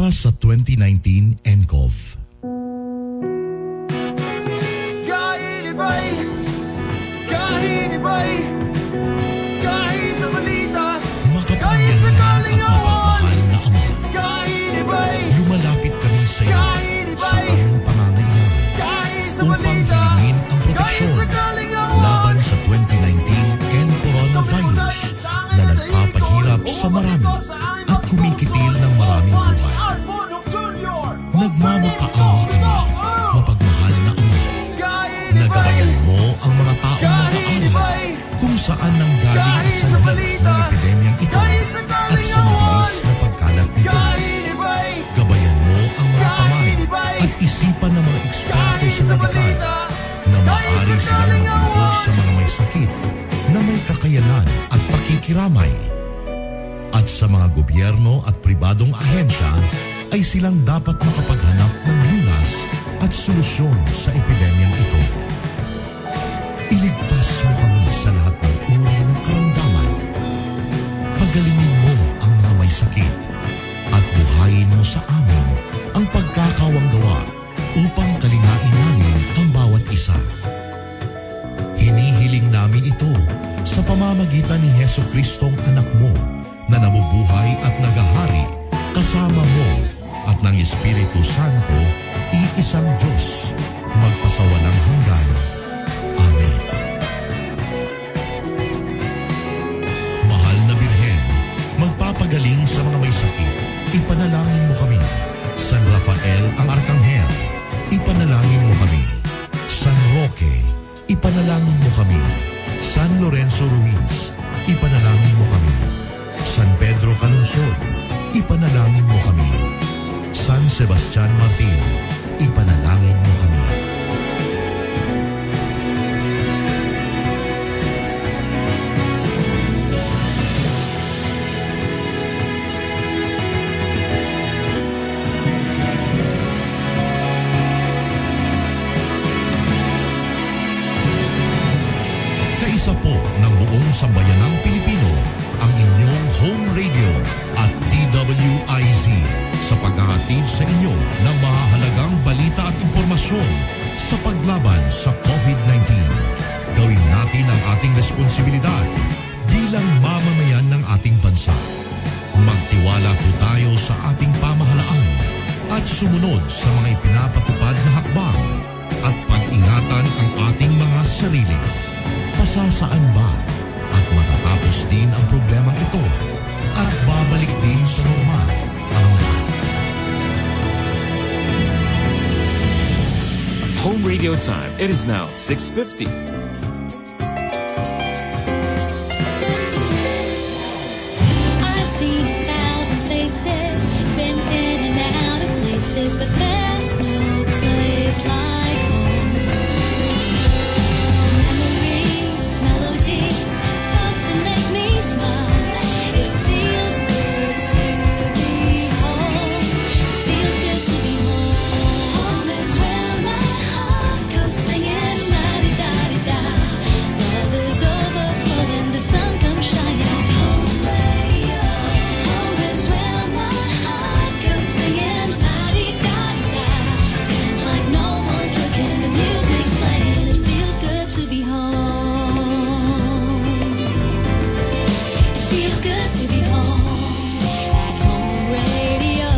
Para sa 2019 nCoV. Kahinibay, kahinibay, kahi sa balita, kahi sa Makapangyarihan at kalingawan. Mapagmahal na Ama, Kahinibay, lumalapit kami sa iyo sa aming pangangailangan kahi sa upang balita, hilingin ang kahi proteksyon sa kalingawan. Laban sa 2019 N coronavirus na nagpapahirap sa marami at kumikitil ng maraming buhay. Nagmamakaawa kami, mapagmahal na Ama, na gabayan mo ang mga taong nag-aaral kung saan nanggaling at sanhi ng epidemyang ito at sa mabilis na pagkalat nito. Gabayan mo ang mga kamay at isipan ng mga eksperto sa medikal na maaari silang maglingkod sa mga may sakit na may kakayanan at pakikiramay. At sa mga gobyerno at pribadong ahensya ay silang dapat makapaghanap ng lunas at solusyon sa epidemyang ito. Iligtas mo kami sa lahat ng uri ng karamdaman. Pagalingin mo ang mga may sakit at buhayin mo sa amin ang pagkakawanggawa upang kalingain namin ang bawat isa. Hinihiling namin ito sa pamamagitan ni Hesu Kristong anak mo na nabubuhay at nagahari kasama mo at ng Espiritu Santo, iisang Diyos, magpasawalang hanggan. Amen. Mahal na Birhen, magpapagaling sa mga may sakit, ipanalangin mo kami. San Rafael ang Arkanghel, ipanalangin mo kami. San Roque, ipanalangin mo kami. San Lorenzo Ruiz, ipanalangin mo kami. San Pedro Calungsod, ipanalangin mo kami. San Sebastian Martir, ipanalangin mo kami. Kaisa po ng buong sambayanang Pilipino ang inyong home radio at DWIZ sa paghahatid sa inyo ng mahahalagang balita at impormasyon sa paglaban sa COVID-19. Gawin natin ang ating responsibilidad bilang mamamayan ng ating bansa. Magtiwala po tayo sa ating pamahalaan at sumunod sa mga ipinapatupad na hakbang at pag-ingatan ang ating mga sarili. Pasasaan ba at matatapos din ang problemang ito at babalik din sa normal ang lahat. Home radio time. It is now 6:50. I've seen a thousand faces, been in and out of places, but there's no place like home. Memories, melodies, thoughts that make me smile. It feels good to be home. Feels good to be home. Home is where my heart goes singing la-di-da-di-da. Love is overflowing, the sun comes shining. Home radio. Home is where my heart goes singing la-di-da-di-da. Dance like no one's looking, the music's playing. It feels good to be home. It feels good to be home at Home Radio.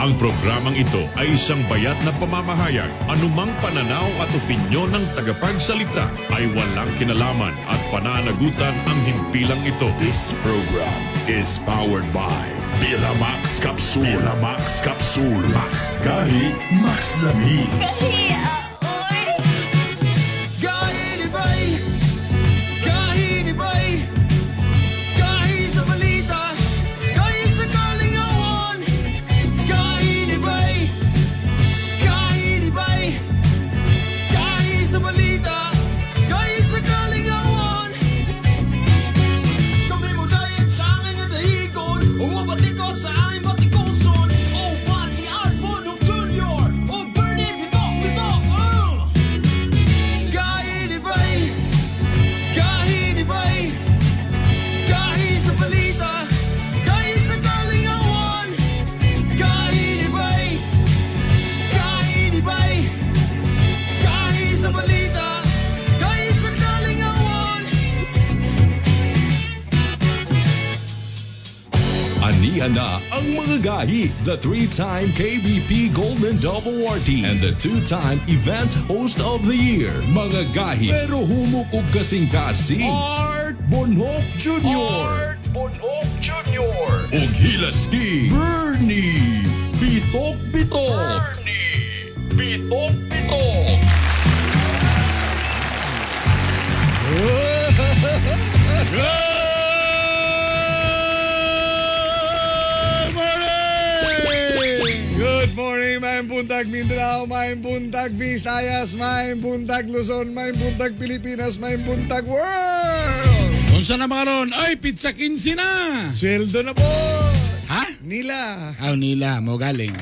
Ang programang ito ay isang bayat na pamamahayag. Anumang pananaw at opinyon ng tagapagsalita ay walang kinalaman at pananagutan ang himpilang ito. This program is powered by Biramax Capsule. Biramax Capsule. Max Gahi, Max Lami. Kahinibay, kahinibay, kahi sa balita, kahi sa kalingawan. Kahinibay, kahinibay, kahi sa balita, kahi sa kalingawan. Kami mo dayat sa angin nga dahikon, umubatikot sa aming batikuson. Oh, Pati Art Bonok Jr., oh, Bernie Bitok Bitok, oh! Naggahian na ang mga gahi, the three-time KBP Golden Dove Awardee and the two-time Event Host of the Year. Mga gahi, pero humok og kasing-kasing. Art Bonhoc Jr. Art Bonhoc Jr. Og Hilaski Bernie Bitok Bitok. Bernie Bitok Bitok. Good morning! Good morning, maayong buntag Mindanao, maayong buntag Visayas, maayong buntag Luzon, maayong buntag Pilipinas, maayong buntag world! Unsa na mga ron? Ay, petsa 15 na! Sweldo na po! Ha? Nila! Aw nila, mo galing.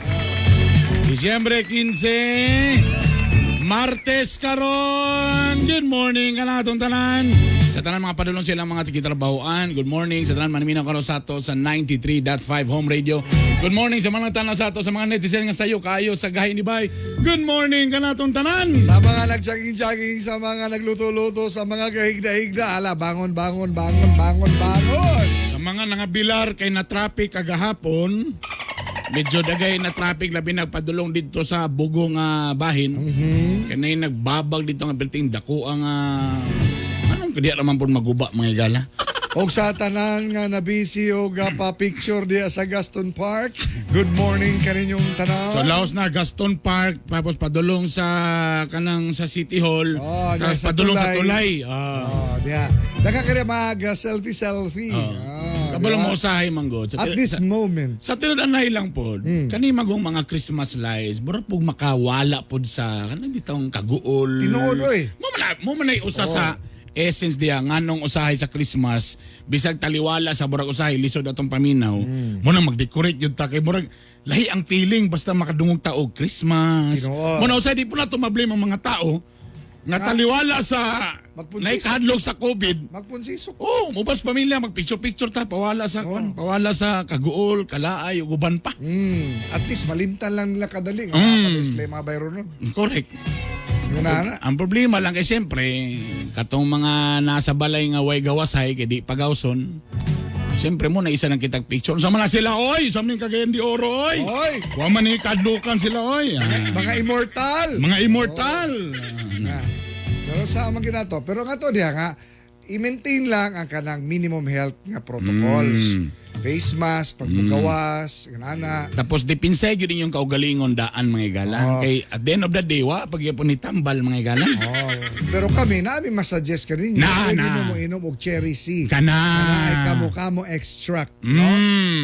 Disyembre 15, Martes karon. Good morning kanatong tanan. Sa tanan mga padulong silang mga tigitrabahoan. Good morning sa tanan maniminaw karon sa ato sa 93.5 Home Radio. Good morning sa mga tanan sa ato sa mga netizen nga sayo kayo sa gahi ni Bay. Good morning kanatong tanan. Sa mga nag-jogging-jogging, sa mga nagluto-luto, sa mga gahigda-higda, ala, bangon, bangon, bangon, bangon, bangon! Sa mga nangabilar kay na traffic kagahapon, medyo dagay na traffic labi nagpadulong dito sa Bugong bahin. Kanay nagbabag dito nga perting dako ang anong kadiya naman po maguba mga igala. Og sa tanan nga nabisi og pa-picture diya sa Gaston Park, good morning kaninyong tanan. So laos na Gaston Park tapos padulong sa kanang sa City Hall Oh, tapos sa padulong sa tulay. tulay. Ah. Oh, diya. Daghang kaya mag selfie-selfie. Ah, Kabalo diba? mo usahay manggod. Sa, At this moment. Sa tinud-anay lang pod, kani magong mga Christmas lights, mura pug makawala pod sa kanang bitawng kaguol. Tinuod, oy. Mo man ay usa sa essence diya nganong usahay sa Christmas bisag taliwala sa burag usahay lisod atong paminaw mo nang mag-decorate yun ta kay murag lahi ang feeling basta makadungog ta og Christmas. Tinuod. Mo na usahay di po na mablame ang mga tao nga taliwala sa Magpunsisok. naikahadlok sa COVID. Magpunsisok. Oh, mubas pamilya magpicture-picture ta pawala sa kwan, pawala sa kaguol, kalaay ug uban pa. At least malimtan lang nila kadali. Nga mm. sila yung mga bayro nun. Correct. Yung na, Ang problema lang kay siyempre katong mga nasa balay nga way gawasay kay di pagawson. Siyempre mo na isa nang kitag picture. Unsa man na sila oy, sa man Cagayan de Oro oy. Oy! Wa man ni kadlukan sila oy. Ah, Mga immortal! mga immortal. Nga. Pero sa amang ginato. Pero nga to diha nga, i-maintain lang ang kanang minimum health nga protocols. Face mask, pagbugawas, ganana. Tapos depensa gyud inyong kaugalingon daan mga igala. Kay at the end of the day wa pagyapon ni tambal mga igala. Oh. Pero kami, namin masuggest kaninyo. Na, pwede na. mo mo inom og cherry C. Kana. Kana ay kamo-kamo extract. No?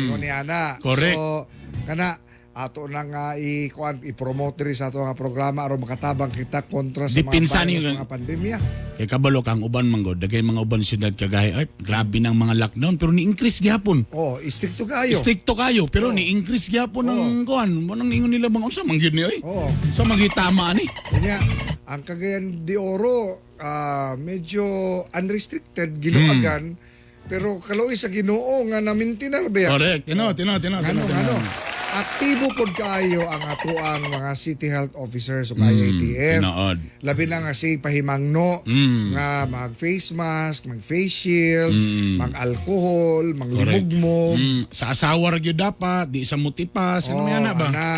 Ingon ni ana. Correct. So, kana ato na nga i-kuan i-promote diri sa ato nga programa aron makatabang kita kontra sa mga Depensa virus, ninyo. mga pandemya. Kay kabalo kang uban manggod, dagay mga uban syudad kagahi ay grabe ng mga lockdown pero ni-increase gyapon. Oh, istrikto kayo. Stricto kayo pero ni-increase gyapon ang kuan, mo nang ningon nila mga unsa man gyud ni oy. Oo. Sa man gyud tama ani. Kanya, ang Cagayan de Oro, medyo unrestricted, giluagan, pero kaluoy sa Ginoo nga na-maintainer ba yan? Correct. Tino, tino, tino, Ano, tino, tino. ano? Aktibo pod kaayo ang atoang mga city health officers ug IATF. Tinuod. Labi na nga si pahimangno nga mag face mask, mag face shield, mag alcohol, maglimugmog. Sa asawa ra gyud dapat, di sa mutipas, ano Oh, oh, na ba? ana.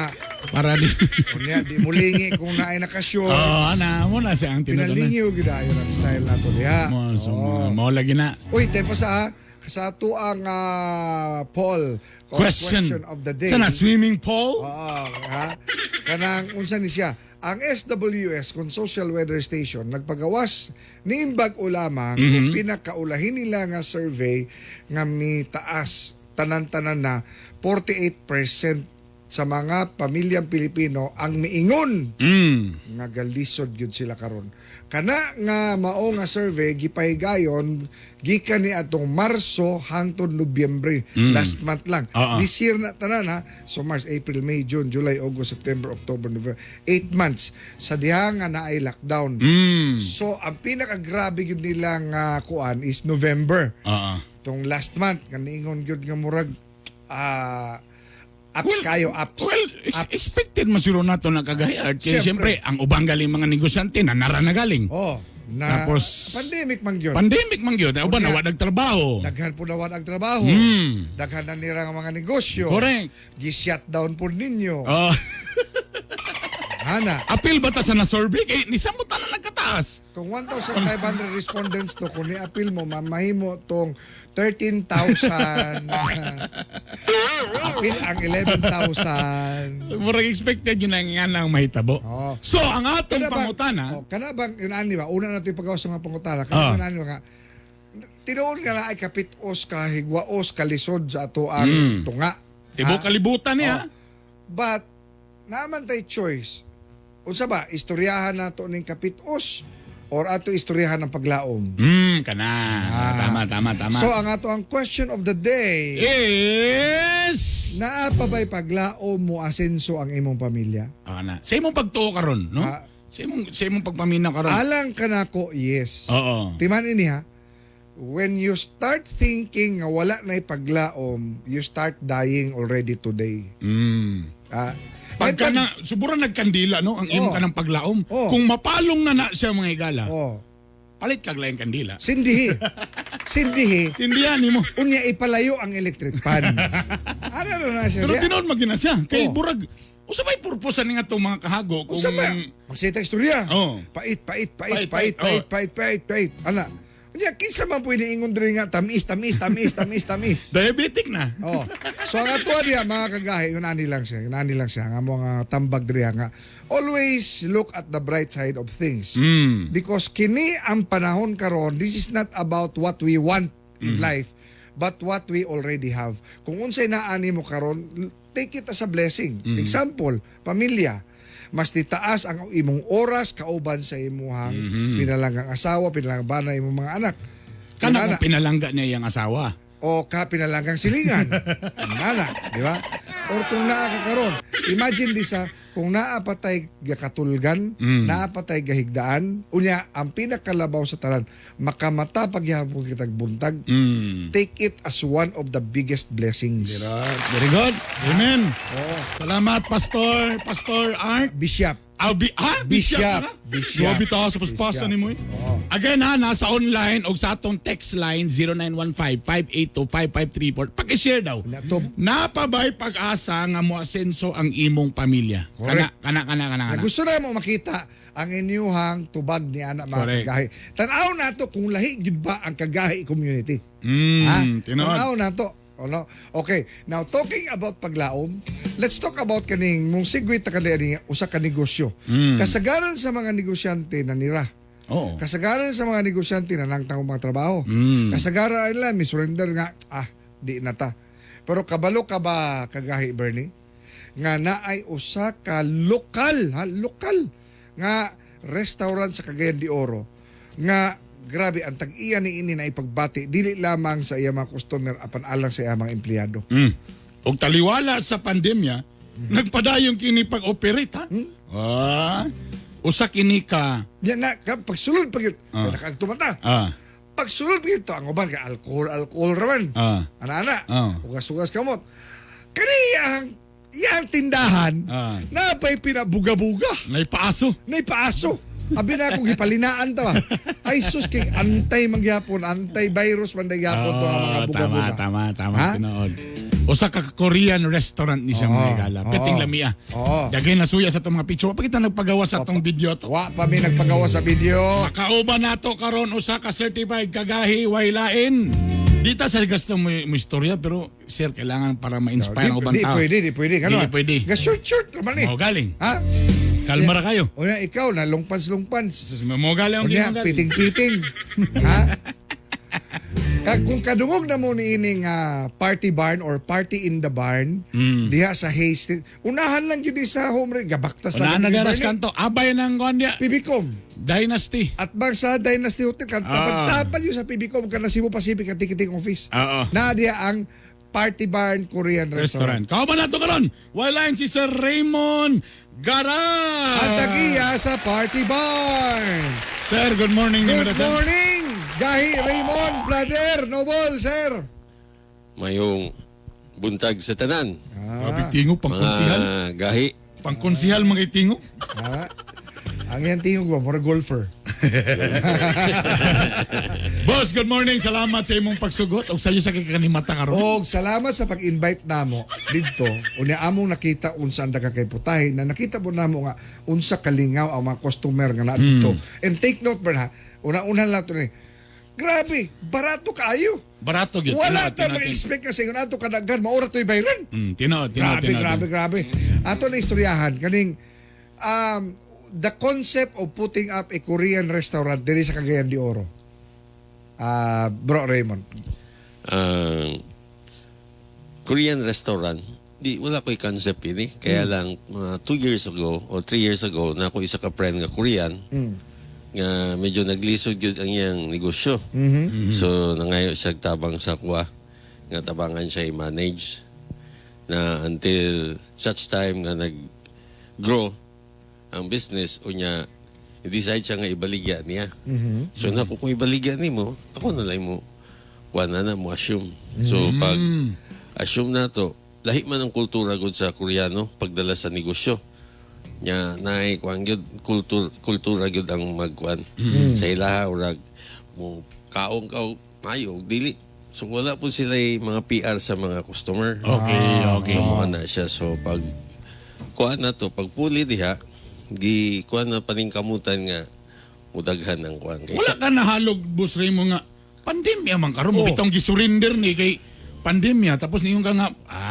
Para di. Unya, di mulingi kung naay nakasure. Oh, ana mo na siya ang tinuod. Pinalingi gyud ayo ang style nato diha. Mo so Oh. mo lagi na. Uy, tempo sa ato ang poll o Question. question of the day. Sana swimming pool? Oo, ha? Kanang unsa ni siya? Ang SWS kung Social Weather Station nagpagawas niimbag o lamang kung pinakaulahin nila nga survey nga mitaas tanan-tanan na 48% sa mga pamilyang Pilipino ang miingon nga galisod gyud sila karon. Kana nga mao nga survey gipahigayon gikan ni atong Marso hangtod Nobyembre, last month lang. Oo. This year na tanan ha. So March, April, May, June, July, August, September, October, November, 8 months sa diha nga naay lockdown. So ang pinakagrabe gyud nila nga kuan is November. Oo. Tong last month nga niingon gyud nga murag ups kayo ups. Well, ups. expected man siguro nato na kagayard. Kaya Siyempre. siyempre, ang ubang galing mga negosyante na nara na galing. Oh, Na, Tapos pandemic man gyud. Pandemic man gyud. Uban Unya, na wa nagtrabaho. Daghan po nawad ang trabaho. Daghan na nila ang mga negosyo. Correct. Gi-shutdown po ninyo. Oh. Ana, Apil ba ta sa na-survey? Kay ni samot na nagkataas. kung 1,500 respondents to, kung ni-appeal mo, mamahimo tong 13,000. Appeal ang 11,000. Murag expected yun ang nga nang mahitabo. Oo. So, ang atong Kana bang- pangutana, Oh, kana bang yun ani ba? Una na ito yung pagawas nga pangutana. Kana yun ani ba nga? Tinuon nga na ay kapitos ka higwaos kalisod sa ato ang tunga. tibo Ha? kalibutan niya. Oh. But naaman tay choice. Unsa ba istoryahan nato ning kapitos or ato istoryahan ng paglaom? Kana. Tama, tama, tama. So ang ato ang question of the day, is naa pa ba'y paglaom mo asenso ang imong pamilya? Ah, na. Sa imong pagtuo karon, no? Ah. Sa imong pagpaminaw karon. Alang kanako, yes. Oo. Timan ini ha. When you start thinking nga wala na paglaom, you start dying already today. Ah, Pagka may na, subura nagkandila, no? Ang imong Oo. kanang paglaom. Oo. Kung mapalong na na siya mga higala, Oh, palit kag laing kandila. sindihi. Sindihi. Sindihan nimo. Unya ipalayo ang electric pan. Ano na siya? Pero Diya? tinuod magina siya. Kay Oo. burag, usa may purpose ni nga itong mga kahago kung Unsa ba? Magsita istorya. Oo. Pait, pait, pait, Pait, pait, pait, pait, oo. pait, pait, pait. Ana. Unya kinsa man pwede ingon diri nga tamis, tamis, tamis, tamis, tamis. Diabetic na. Oh. So ang ato diya mga kagahi, yun ani lang siya, yun ani lang siya nga mo nga tambag diri nga always look at the bright side of things. Because kini ang panahon karon, this is not about what we want in life, but what we already have. Kung unsay naani mo karon, take it as a blessing. Example, pamilya. Mas titaas ang imong oras kauban sa imuhang pinalanggang asawa, pinalanggang bana, imong mga anak. Kana Yun, ana kung pinalangga niya iyang asawa. O ka pinalanggang silingan. Nana, di ba? Or kung naa ka karon, imagine di sa kung naa patay gakatulgan, naa patay gahigdaan, unya ang pinakalabaw sa tanan, makamata pagyapon kitag buntag, take it as one of the biggest blessings. Very good. Amen. Salamat, Pastor. Pastor Art. Bishop. Ah, ah, Bishop. Bishop. Bishop. Grabe ta sa paspasan Bishop. ni mo. Eh. Again ha, nasa online o sa atong text line 0915-582-5534. Paki-share daw. Na to. Napabay pag-asa nga moasenso ang imong pamilya. Kana Correct. kana kana kana. Na kana. gusto na mo makita ang inyuhang tubag ni anak mga Correct. kagahi. Tanaw nato kung lahi gyud ba ang kagahi community. Ha? Tinuod. Tanaw nato. O, no? Okay, now talking about paglaom, let's talk about kaning mong sigwit ta kani usa ka negosyo. Kasagaran sa mga negosyante na nira. Kasagaran sa mga negosyante na nangtang mga trabaho. Kasagaran nila mi surrender nga di na ta. Pero kabalo ka ba kagahi Bernie? Nga naay usa ka lokal, ha, lokal nga restaurant sa Cagayan de Oro nga grabe ang tag-iya ni ini na ipagbati dili lamang sa iya mga customer apan alang sa iya mga empleyado. Og taliwala sa pandemya, nagpadayon kini pag-operate ha. Ah, usa kini ka Yan na ka, pagsulod pag yun, ah. Nakagtumata. Pagsulod pag ito, ang uban ka alcohol, alcohol raman. Ana-ana. Ugas-ugas kamot. Kani ang iyang tindahan na pa'y pinabuga-buga. Naipaaso. Naipaaso. Abi na akong gipalinaan ta ba. Ay sus kay antay mangyapon, anti-virus man gyapon to ang mga Ah, buga-buga. Tama, tama, tama. Ha? Tinuod. Usa ka Korean restaurant ni siya mga higala. Peting lamia. Dagay na suya sa itong mga picture. Wa pa kita nagpagawa sa atong video to. Wa pa mi nagpagawa sa video. Makauban nato karon usa ka certified kagahi way lain. Di ta sa gasto mo istorya pero sir kailangan para ma-inspire ang ubang Di tao. pwede, di pwede. Kano? Di pwede. Ga short short naman eh. Mo galing. Ha? Kalma ra kayo. Unya ikaw na lungpans lungpans. Mo galing ang Unya galing. piting-piting. Ha? Kung kadungog na mo ni ining party barn or party in the barn diha sa Hastings, unahan lang gyud sa home rate gabaktas Unahan na lang dira gyud sa kanto. Abay ng kuan diya. PBCom. Dynasty. At bang sa Dynasty Hotel kan tapad yun sa PBCom kana Cebu Pacific at ticketing office. Oo. Na diha ang Party Barn Korean Restaurant. Restaurant. Kauban nato karon. Way lain si Sir Raymond Garay. At tagiya sa Party Barn. Sir, good morning. Good ni sir. morning, Gahi Raymond, brother, noble, sir. Mayong buntag sa tanan. Grabe tingo, pangkonsihal. Mga gahi. Pangkonsihal mga itingo. Ah. Ang iyang tingog ba, mura golfer. Boss, good morning. Salamat sa imong pagsugot ug sayo sa kakanimata karon. Og salamat sa pag-invite namo didto. Unya among nakita unsa ang daghang kay putahe na nakita po namo nga unsa kalingaw ang mga customer nga naa didto. And take note Bern ha, una-una lang to ni. Grabe, barato kaayo. Barato gyud. Wala Tinuod, ta tinuod. mag-expect kasi kung ato kadaghan maura to'y bayran. Tinuod, tinuod, Grabe, tinuod. grabe, grabe. Ato na istoryahan kaning the concept of putting up a Korean restaurant diri sa Cagayan de Oro. Ah, bro Raymond. Ang Korean restaurant, di wala ko'y concept ini. Kaya lang mga 2 years ago or 3 years ago na ako isa ka friend nga Korean nga medyo naglisod gyud ang iyang negosyo. So nangayo siya tabang sa kuha nga tabangan siya i-manage na until such time nga nag-grow ang business, unya decide siya nga ibaligya niya. So nako, kung ibaligya nimo, ako na lang mo kuha na na mo assume. So pag assume na to, lahi man ang kultura gud sa Koreano pagdala sa negosyo. Nya naay kuan gyud, kultura gyud ang magkuan sa ilaha, urag mo kaong ka mayo og dili. So wala po sila mga PR sa mga customer. So mo na siya. So pag kuan na to, pag puli diha, gi kuan na paningkamutan nga mudaghan ang kuan kay Wala ka nahalog, Boss Raymond, nga pandemya man karon Oh. mo bitong gisurrender ni kay pandemya, tapos niyon ka nga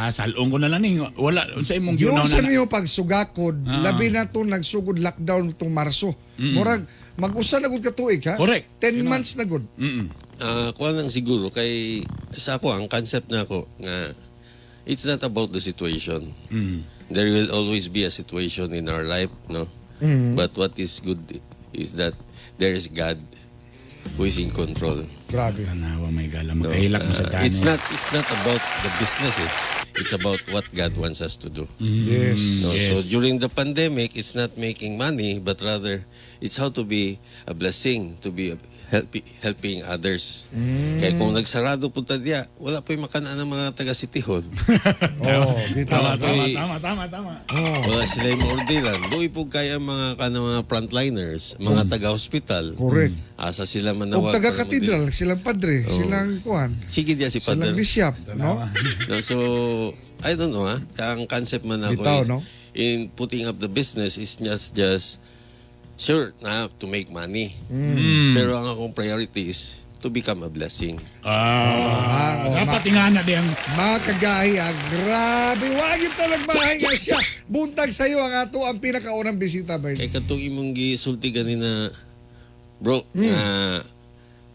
salong ko na lang ni wala sa imong Yung giunaw sa na. niyo pagsugakod, labi na to nagsugod lockdown itong Marso. Murag, mag-usa na gud ka tuig ha? Correct. 10 Yun na. months na gud. Ah, kuan lang siguro kay sa ako ang concept na ako nga it's not about the situation. There will always be a situation in our life, no? But what is good is that there is God who is in control. Grabe. Tanawa may gala No? makahilak mo sa Ah, dano. It's not about the business eh. It's about what God wants us to do. No? Yes. So during the pandemic, it's not making money, but rather it's how to be a blessing, to be helping others. Kaya kung nagsarado po ta diya, wala pa yung makanaan ng mga taga City Hall. Oh, bitaw. Tama, tama, tama, tama, tama. Wala sila yung orderan. Doy po kaya mga kanang mga frontliners, mga taga-hospital. Correct. Asa sila Og manawag. taga para katedral, silang padre, silang kuan, Sige diya si silang Father. bishop, no? No, so, I don't know ha. Ang concept man ako Bitaw, is, no? in putting up the business is just sure na to make money. Pero ang akong priority is to become a blessing. Ah, Oh, dapat ingana di ang Mga kagahi, ah, grabe. Wag yung talagmahay nga siya. Buntag sa'yo ang ato ang pinakaunang bisita, Bern. Kay katong imong gisulti ganina, bro, nga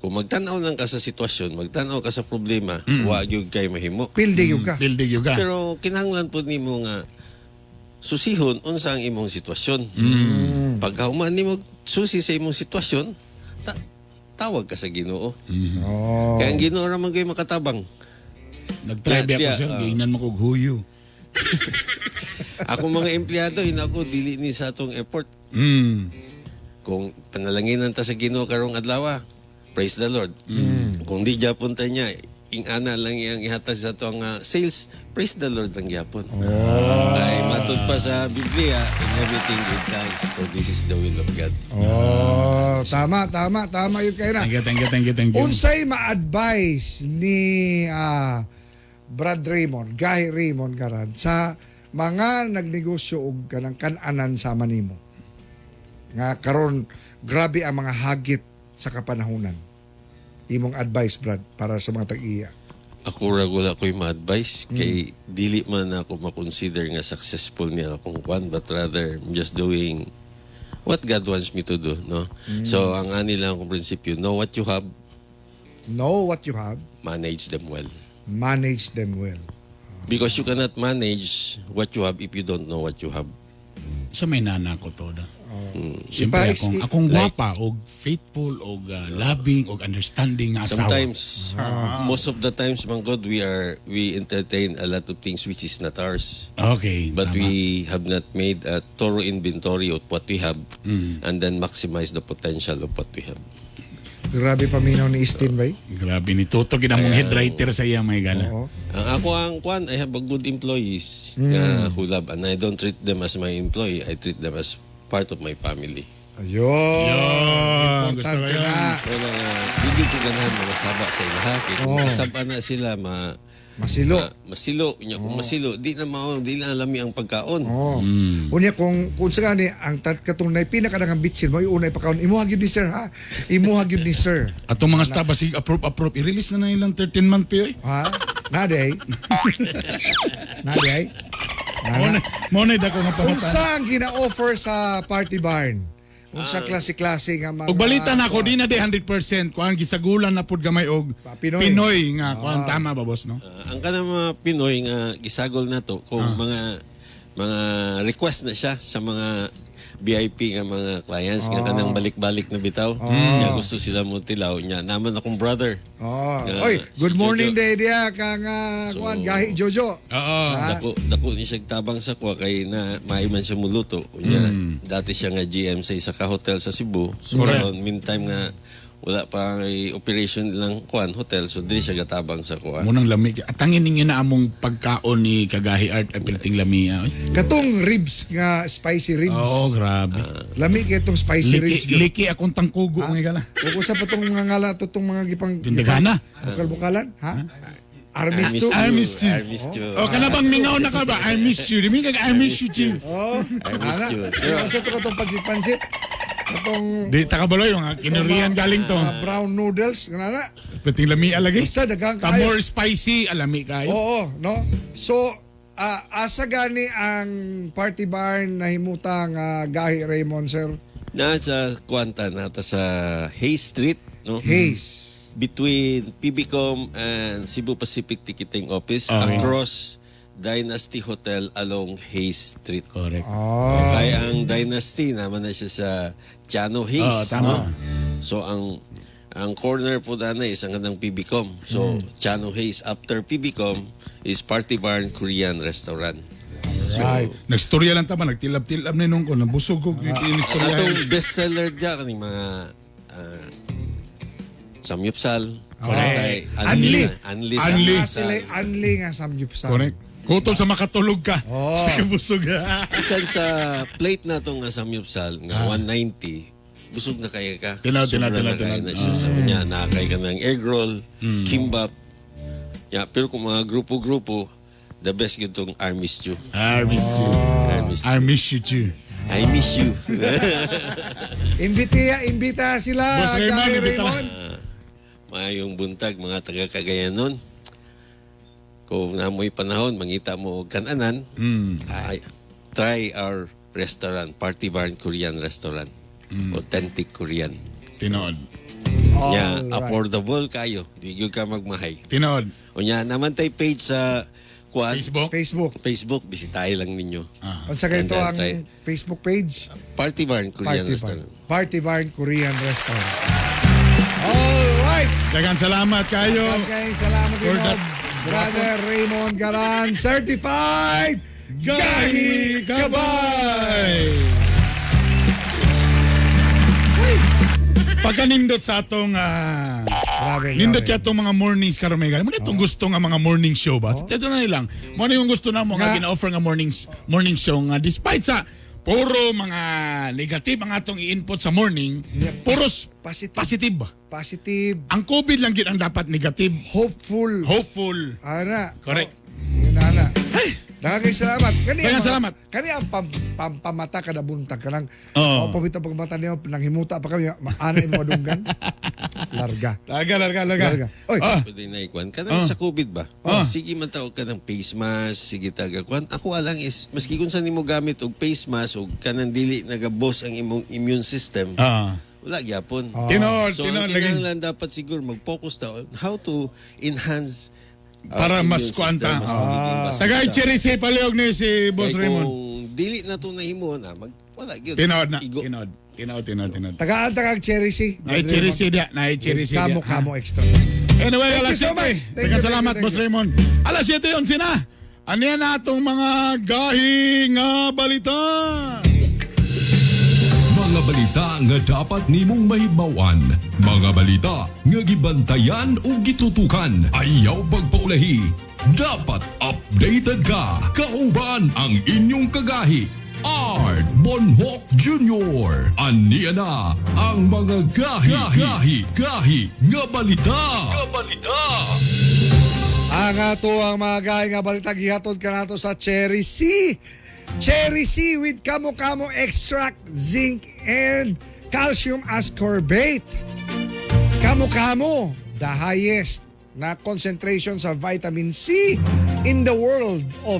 kung magtan-aw lang ka sa sitwasyon, magtan-aw ka sa problema, wa gyud kay mahimo. Pildi yun ka. Pildi gyud ka. Pero kinahanglan pod nimo nga susihon unsa ang imong sitwasyon. Pagka human nimo susi sa imong sitwasyon, tawag ka sa Ginoo. Oh. Kaya ang Ginoo ra man gyud makatabang. Nag-try ba ako, Yeah, sir, ah. giingnan mo kog huyo. Ako mga empleyado, inako dili ni sa atong effort. Kung panalanginan ta sa Ginoo karong adlaw, praise the Lord. Kung di gyapon ta niya, ing-ana lang iyang ihatag sa atong sales, praise the Lord lang gyapon. Kay matud pa sa Biblia, in everything give thanks, for this is the will of God. Oh, tama, tama, tama yun kayo na. Thank you, thank you, thank you, thank you. Unsay ma-advise ni Brad Raymond, Guy Raymond karan sa mga nagnegosyo og kanang kan-anan sama nimo? Nga karon grabe ang mga hagit sa kapanahunan. Imong advice, Brad, para sa mga tag-iya. Ako ra wala ko'y ma-advise kay dili man ako ma-consider nga successful niya akong kwan, but rather I'm just doing what God wants me to do, no? So ang ani lang akong prinsipyo, know what you have, Know what you have, manage them well. Manage them well. Because you cannot manage what you have if you don't know what you have. Sa may nana ko to da. Siyempre, akong gwapa og faithful og loving og understanding nga asawa. Sometimes, most of the times, man God, we entertain a lot of things which is not ours. But Tama. we have not made a thorough inventory of what we have and then maximize the potential of what we have. Grabe paminaw ni Istin, bay. Grabe ni Toto gid among head writer sa iya may gala. Oo. Ang ako ang kwan, I have a good employees nga who love and I don't treat them as my employee, I treat them as part of my family. Ayun. Yun, gusto Importante ko yun. na. Wala nga, hindi ko ganahan mga saba sa ilaha. Kay kung Oo. kasaba na sila, Masilo. masilo. Unya, kung masilo, di na mao, di na lami ang pagkaon. Oh. Unya kung sa gani ang katong nay pinaka daghang bitsin mo unay pakaon imuha gyud ni sir ha. Imuha gyud ni sir. Atong mga staff basig approve approve i-release na na ilang 13 month pay. Oy. Ha? Na day. Na day. Mo na mo na dako nga pangutan. Unsa ang gina-offer sa party barn? Unsa klase-klase nga mga Og balita na ako di na di 100% kuan gisagulan na pud gamay og Pinoy. Pinoy nga kuan tama ba boss no? Ang kanang mga Pinoy nga gisagol na to kung mga request na siya sa mga VIP nga mga clients nga kanang balik-balik na bitaw. Nya gusto sila mo tilaw nya naman akong brother. Oh. Nga, Oy, si good morning Jojo. day diya kang kuan gahi Jojo. Oo. Dako dako ni siya tabang sa kuha kay na maayo man siya muluto. Unya dati siya nga GM sa isa ka hotel sa Cebu. So Correct. karon meantime nga wala pa ay operation lang kuan hotel so dili siya gatabang sa kuha. Munang lami. Atangin ninyo na among pagkaon ni Kagahi Art ay pilting lami. Oy. Katong ribs nga spicy ribs. Oo, grabe. Lami kay itong spicy ribs. Liki, gyud. liki akong tangkugo nga gala. Ug usa pa tong mga ngala to tong mga gipang Pindagana. Bukal-bukalan, ha? Army stew. I miss you. I miss you. Oh, kana bang mingaw na ka ba? I miss you. Di mi kag I miss you too. Oh, I miss ana. you. Pero usa to katong pansit-pansit. Katong Di ta kabaloy mga kinurian galing to. mga brown noodles, nga na. Piting lami alagi. Basta daghang Ta kayo. more spicy alami kayo. Oo, no? So, asa gani ang party barn na himutang gahi Raymond sir? Nasa Kuanta, nata sa Hayes Street, no? Hayes. Between PBCom and Cebu Pacific Ticketing Office Okay. across Dynasty Hotel along Hayes Street. Correct. Oh. Kaya ang Dynasty naman na siya sa Chano Oo, Hayes. tama. No? So ang corner po dana is ang kanang PBCom. So Chano Hayes after PBCom is Party Barn Korean Restaurant. So, Right. Nagstorya lang ta ba nagtilab-tilab ni nung ko nabusog ko Ang atong bestseller dyan, kaning mga samyupsal. Correct. Anli. Anli. Anli. Anli. Ah, sila anli nga samgyupsal. Correct. Kutol sa makatulog ka. Oo. Sa kabusog. Bisan sa plate na itong samyupsal nga 190, busog na kaya ka. Tinaw, Sobra tinaw, tinaw, na kaya tinaw. na siya. Sabi niya, nakakay ka ng egg roll, kimbap. Ya, pero kung mga grupo-grupo, the best yun tong army stew. I miss you. Army stew. I miss you too. I miss you. Imbita, imbita sila. Boss Raymond, Gahi imbita. Raymond. Maayong buntag mga taga Cagayanon. Kung namoy panahon, mangita mo og kananan, ay, try our restaurant, Party Barn Korean Restaurant. Authentic Korean. Tinood. Nya, Alright. affordable kayo. Di gyud ka magmahay. Tinood. Unya, naman tay page sa kuan, Facebook. Facebook. Facebook, bisitahin lang ninyo. Unsa kayo ito And then ang try Facebook page? Party Barn Korean Party Barn. Restaurant. Party Barn Korean Restaurant. All right. Daghang salamat kayo. Okay, salamat For din that- Brother Raymond Garan, certified Gahi Kabay! Pagkanindot sa atong Grabe, nindot grabe. kaya atong mga mornings karon may Mo na itong gusto nga mga morning show ba? Ito na lang. Mo na yung gusto na mo nga Nga- gina-offer nga morning show nga despite sa puro mga negative ang atong i-input sa morning, Yeah, puro positive. positive ba? Positive, Ang COVID lang gid ang dapat negative, hopeful. hopeful. Ana. Correct. Yun ana. Daghang salamat. Kani ang Daghang mga- salamat. Kani ang pampamata kada buntag kanang Oo. oh. pamita pagmata niyo nang himuta pa kami ana imo madunggan. Larga. Larga, larga, larga. Larga. Oy. Ah, Pwede na ikuan. Kanang sa COVID ba? Sige man tawag ka ng face mask, sige taga kuan. Ako alang is, maski kung saan nimo gamit og face mask og kanang dili nagabos ang imong immune system, wala gyapon. Tinood, So tinood ang lagi. kinahanglan dapat siguro mag-focus ta on how to enhance our Para mas immune kuan ta. system, mas magiging mas Sagay kuan ta. cherry si Paliog ni si Boss Kay Raymond. Kung dili na to nahimo na mag wala gyud. Tinood na. Igo. Tinood. Tinood, tinood, tinood. Tagaan tagang cherry si. Nay cherry si dia, nay cherry si dia. Kamo kamo extra. Anyway, Thank alas you so 7. much. Thank you, Daghang thank you, salamat, thank Boss you. Raymond. Alas 7:11 na. Ano yan na atong mga gahi nga balita? Mga balita nga dapat nimong mahibaw-an. Mga balita nga gibantayan o gitutukan. Ayaw pagpaulahi. Dapat updated ka. Kauban ang inyong kagahi. Art Bonhoc Jr. Aniya na ang mga gahi, gahi, gahi nga balita. Ang ato ang mga gahi nga balita gihatod kanato sa Cherry C. Cherry C with kamo-kamo extract, zinc, and calcium ascorbate. Kamo-kamo, the highest na concentration sa vitamin C in the world of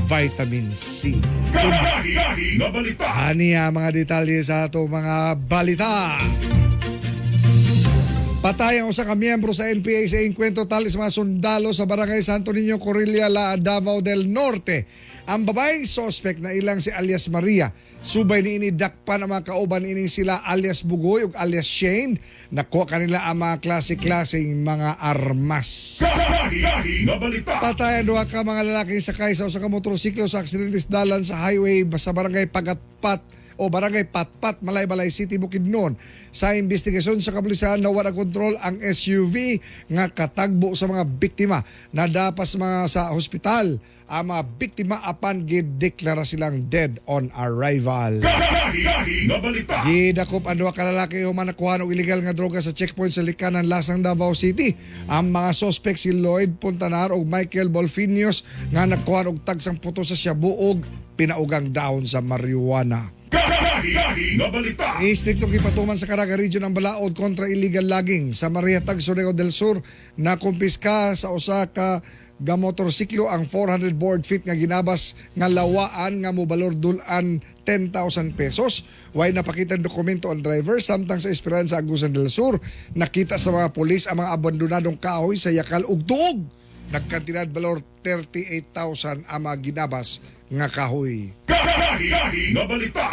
vitamin C. Gahi nga balita. Ani ang mga detalye sa ato mga balita. Patay ang usa ka miyembro sa NPA sa engkwentro talis mga sundalo sa Barangay Santo Niño, Corilla, La Davao del Norte. Ang babaeng sospek na ilang si alias Maria, subay ni ini dakpan ang mga kauban ining sila alias Bugoy ug alias Shane. Nakuha kanila ang mga klase-klaseng mga armas. Gahi nga balita. Patay ang duha ka mga lalaking sakay sa usa ka motorsiklo sa aksidente sa dalan sa highway sa Barangay Pagatpat o Barangay Patpat, Malaybalay City, Bukidnon. Sa investigasyon sa kapulisan, nawala kontrol ang SUV nga katagbo sa mga biktima. Nadapas mga sa hospital ang mga biktima apan gideklara silang dead on arrival. Gahi nga balita. Gidakop ang duha ka lalaki human nakuha og illegal nga droga sa checkpoint sa Likanan, Lasang, Davao City. Ang mga suspect si Lloyd Puntanar ug Michael Bolfinios nga nakuha og tagsang puto sa shabu ug pinaugang dahon sa marijuana. Gahi nga balita. Istriktong gipatuman sa Caraga Region ang balaod kontra illegal logging sa Maria Tag, Surigao del Sur na kumpiska sa usa ka ga motorsiklo ang 400 board feet nga ginabas nga lawaan nga mobalor dul-an 10,000 pesos. Way napakita ang dokumento ang driver samtang sa Esperanza, Agusan del Sur nakita sa mga pulis ang mga abandonadong kahoy sa yakal ug tuog. Nagkantidad balor 38,000 ang mga ginabas nga kahoy. Gahi nga balita.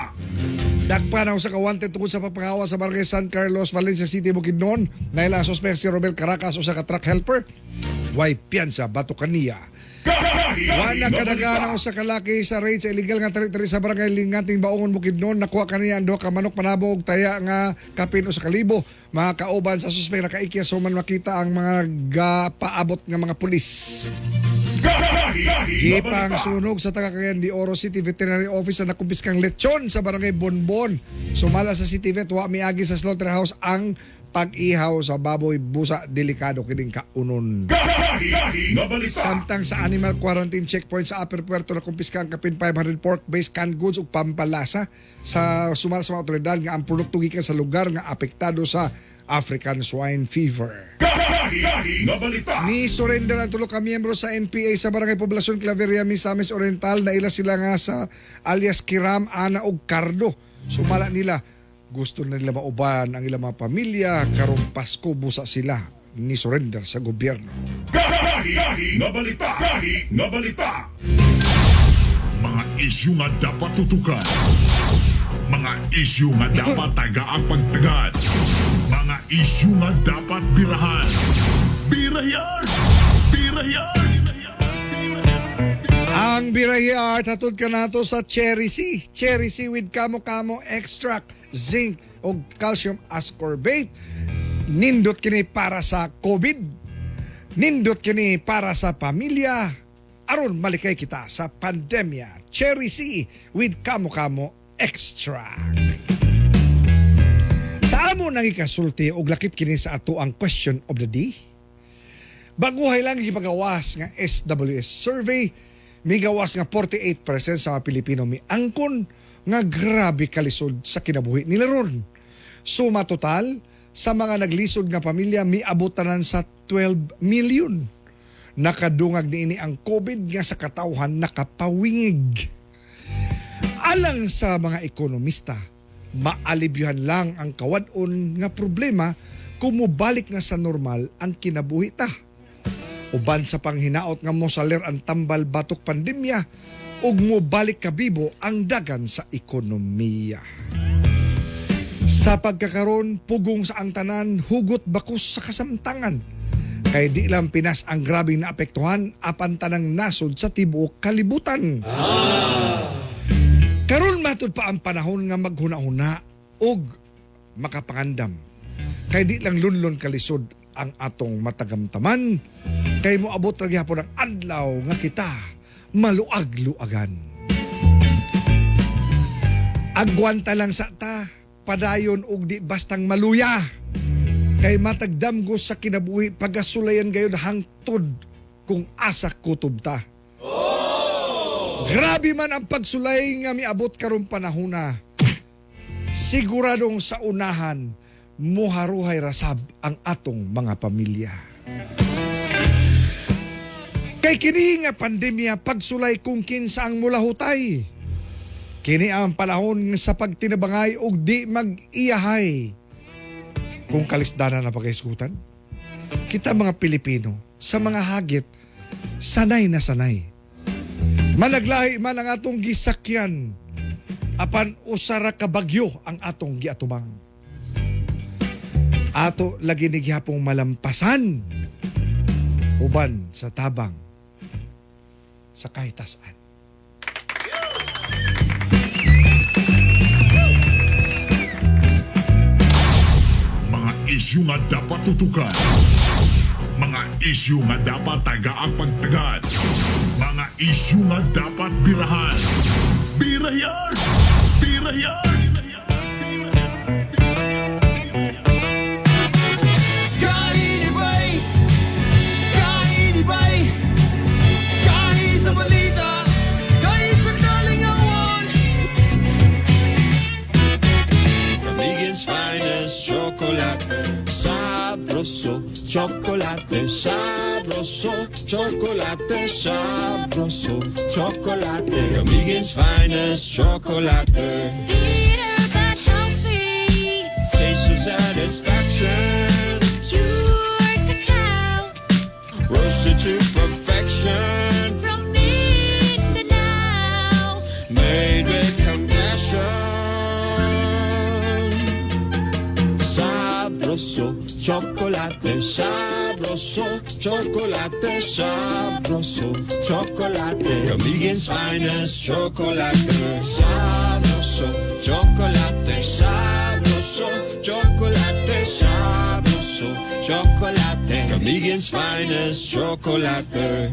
Dakpa na usa ka wanted tungkol sa pagpangawa sa Barangay San Carlos, Valencia City, Bukidnon. Naila ang suspect si Robel Caracas usa ka truck helper. Way piyansa bato kaniya. Gahi Wa na kadagan ang usa ka laki sa raid sa illegal nga tari-tari sa Barangay Lingating Baungon, Bukidnon. Nakuha kaniya ang duha ka manok panabong og taya nga kapin usa ka libo. Mga kauban sa suspect nakaikya suman makita ang mga gapaabot nga mga pulis. Gahi nga Gipang balita. sunog sa taga Cagayan de Oro City Veterinary Office na nakumpiskang lechon sa Barangay Bonbon. Sumala sa City Vet, wa miagi sa slaughterhouse ang pag-ihaw sa baboy busa delikado kining kaunon. Gahi nga balita. Samtang sa animal quarantine checkpoint sa Upper Puerto na kumpiska ang kapin 500 pork-based canned goods ug pampalasa sa sumala sa mga otoridad nga ang produkto gikan sa lugar nga apektado sa African Swine Fever. Gahi nga balita. Ni surrender ang tulo ka miyembro sa NPA sa Barangay Poblacion Claveria, Misamis Oriental na ila sila nga sa alias Kiram, Ana ug Cardo. Sumala nila gusto na nila mauban ang ilang mga pamilya karong Pasko busa sila ni surrender sa gobyerno. Gahi nga balita. Gahi nga balita. Mga isyu nga dapat tutukan. Mga isyu nga dapat tagaang pagtagad. Mga isyu nga dapat birahan. Birayan! Birayan! Ang Birahi Art hatod ka nato sa Cherry C. Cherry C with kamo-kamo extract, zinc o calcium ascorbate. Nindot kini para sa COVID. Nindot kini para sa pamilya. Aron malikay kita sa pandemya. Cherry C with kamo-kamo extract. Sa amo nang ikasulti og lakip kini sa ato ang question of the day. Baguhay lang gipagawas nga SWS survey, migawas nga 48% sa mga Pilipino miangkon nga grabe kalisod sa kinabuhi nila ron. Suma total sa mga naglisod nga pamilya miabot tanan sa 12 million. Nakadungag niini ang COVID nga sa katawhan nakapawingig. Alang sa mga ekonomista, maalibyuhan lang ang kawad-on nga problema kung mobalik na sa normal ang kinabuhi ta. Uban sa panghinaot nga mosaler ang tambal batok pandemya ug mobalik kabibo ang dagan sa ekonomiya. Sa pagkakaron, pugong sa ang tanan, hugot bakus sa kasamtangan. Kay di lang Pinas ang grabing naapektuhan apan tanang nasod sa tibuok kalibutan. Karon matud pa ang panahon nga maghuna-huna ug makapangandam. Kay di lang lunlon kalisod ang atong matagamtaman, kay moabot ra gihapon ang adlaw nga kita maluag-luagan. Agwanta lang sa ta, padayon og di bastang maluya. Kay matagdamgo sa kinabuhi pagasulayan gayon hangtod kung asa kutob ta. Grabe man ang pagsulay nga miabot karong panahona. Siguradong sa unahan, muharuhay rasab ang atong mga pamilya. Kay kini nga pandemya pagsulay kung kinsa ang mulahutay. Kini ang panahon sa pagtinabangay ug di mag-iyahay. Kung kalisdanan na pagkaisgutan, kita mga Pilipino sa mga hagit, sanay na sanay. Malaglahi man ang atong gisakyan, apan usara ka bagyo ang atong giatubang. Ato lagi ni gihapong malampasan uban sa tabang sa kahitasan. Mga isyu nga dapat tutukan. Mga isyu nga dapat tagaang pagtagan. Mga isyu nga dapat birahan. Birayan! Birayan! Kainibay! Kainibay! Kahi sa balita! Kahi sa kalingawan! Camiguin's finest chocolate. Sabroso, chocolate, sabroso, chocolate, sabroso, chocolate. Camiguin's finest chocolate. Bitter but healthy. Taste of satisfaction. Pure cacao Roasted to perfection. from Mindanao. Made with compassion. Sabroso, chocolate, sabroso, chocolate, sabroso, chocolate. Camiguin's finest chocolate. Sabroso, chocolate, sabroso, chocolate, sabroso, chocolate. Camiguin's finest chocolate.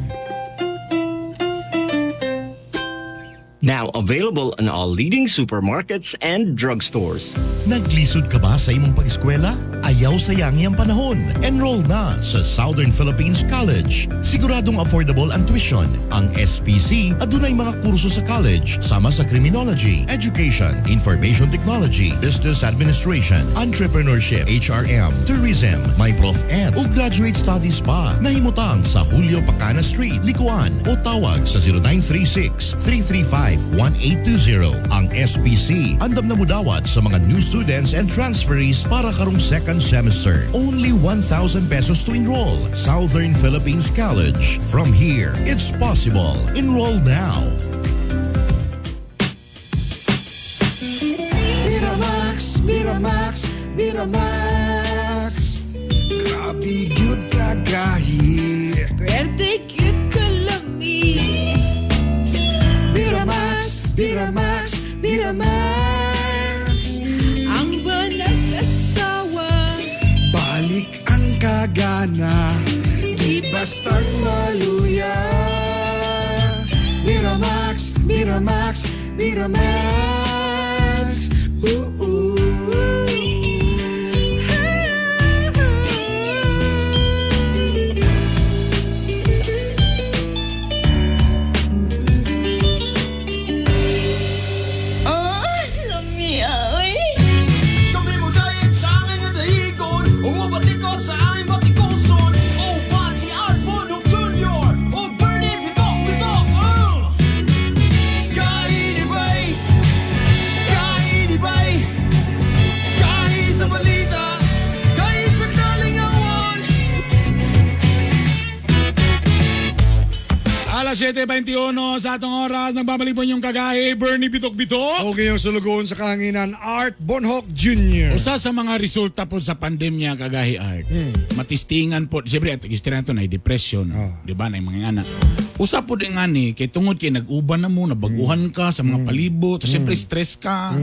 Now available in all leading supermarkets and drugstores. Naglisod ka ba sa imong pag-eskwela? Ayaw sayangi ang panahon. Enroll na sa Southern Philippines College. Siguradong affordable ang tuition. Ang SPC adunay mga kurso sa college sama sa criminology, education, information technology, business administration, entrepreneurship, HRM, tourism, may prof ed ug graduate studies pa. Nahimutang sa Julio Pacana Street, Licoan o tawag sa 0936 335 1820. Ang SPC andam na mudawat sa mga new students and transferees para karong second semester. Only 1,000 pesos to enroll. Southern Philippines College. From here, it's possible. Enroll now. Miramax, Miramax, Miramax. Grabe gyud kagahi. Pwerte cute kalami. Miramax, Miramax, Miramax. Ang banag-asawa. Balik ang kagana, di bastang maluya. Miramax, Miramax, Miramax. Ooh, ooh. Oh, lamia, oy. Kami mo diet sa angin nga dahigon. Umubatikot sa aming batikuson. O Pati Art Bonok Jr. O Bernie Bitok Bitok. Kainibay! Kainibay! Kahi sa balita! Kahi sa kalingawan! Alas 7:21 sa atong oras, nagbabalik po inyong kagahi, Bernie Bitok Bitok. Okay yung sulugoon sa kahanginan, Art Bonhoc Jr. Usa sa mga resulta po sa pandemya, kagahi Art, matistingan po, siyempre at istorya to na depression, di ba, na yung mga anak. Usa po din nga ni, kay tungod kay nag-uban na mo, nabaguhan ka sa mga palibot, so siyempre stress ka.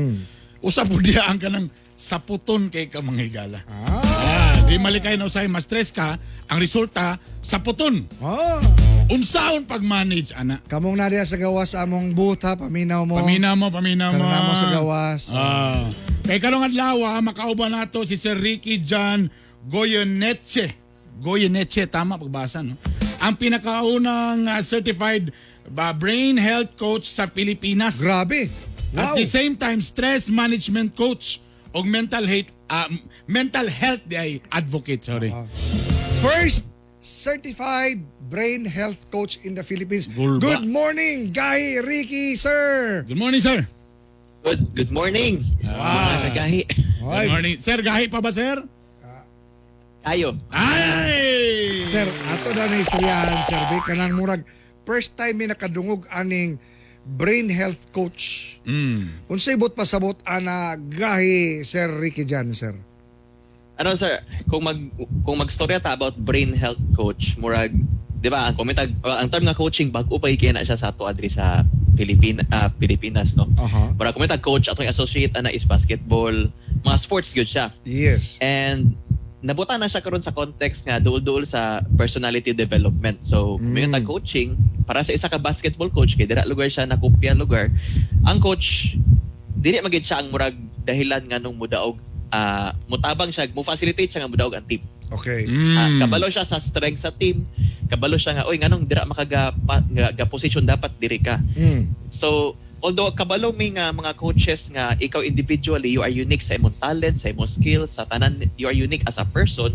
Usa po diya ang kanang saputon kay ka mga higala. Ah, di malikay na usay ma-stress ka, ang resulta saputon. Ah. Unsaon pag-manage ana? Kamong naa diha sa gawas sa among booth ha, paminaw mo. Paminaw mo, paminaw mo. Tara mo sa gawas. Ah. Kay karong adlaw, makauban nato si Sir Ricky John Goyeneche. Goyeneche, tama pagbasa, no? Ang pinakaunang certified ba brain health coach sa Pilipinas. Grabe. At Wow. the same time, stress management coach o mental health di ay advocate, sorry. First certified brain health coach in the Philippines. Gulba. Good morning, Gahi Ricky, sir. Good morning, sir. Good good morning. Wow. Mga kagahi. Ay, Good morning. Sir, gahi pa ba, sir? Tayo. Ay! Sir, ato na na istoryahan, sir. Di kanang murag first time may nakadungog aning brain health coach. Unsay buot pasabot ana gahi Sir Ricky Jan, sir? Ano sir, kung magstorya ta about brain health coach, murag 'di ba, ang komentag ang term nga coaching bag-o pa kaya na siya sa ato adri sa Pilipinas, no. Murag komentag coach atong associate ana is basketball, mga sports gyud siya. And nabuta na siya karon sa context nga duol-duol sa personality development. So, kung mm. coaching para sa isa ka basketball coach kay dira lugar siya nakupya lugar. Ang coach dili magid siya ang murag dahilan nga nung mudaog, mutabang siya, mo facilitate siya nga mudaog ang team. Kabalo siya sa strength sa team, kabalo siya nga oy nganong dira makaga pa, nga, ga position dapat diri ka. So, although kabalo mi nga mga coaches nga ikaw individually you are unique sa imong talent, sa imong skills, sa tanan you are unique as a person.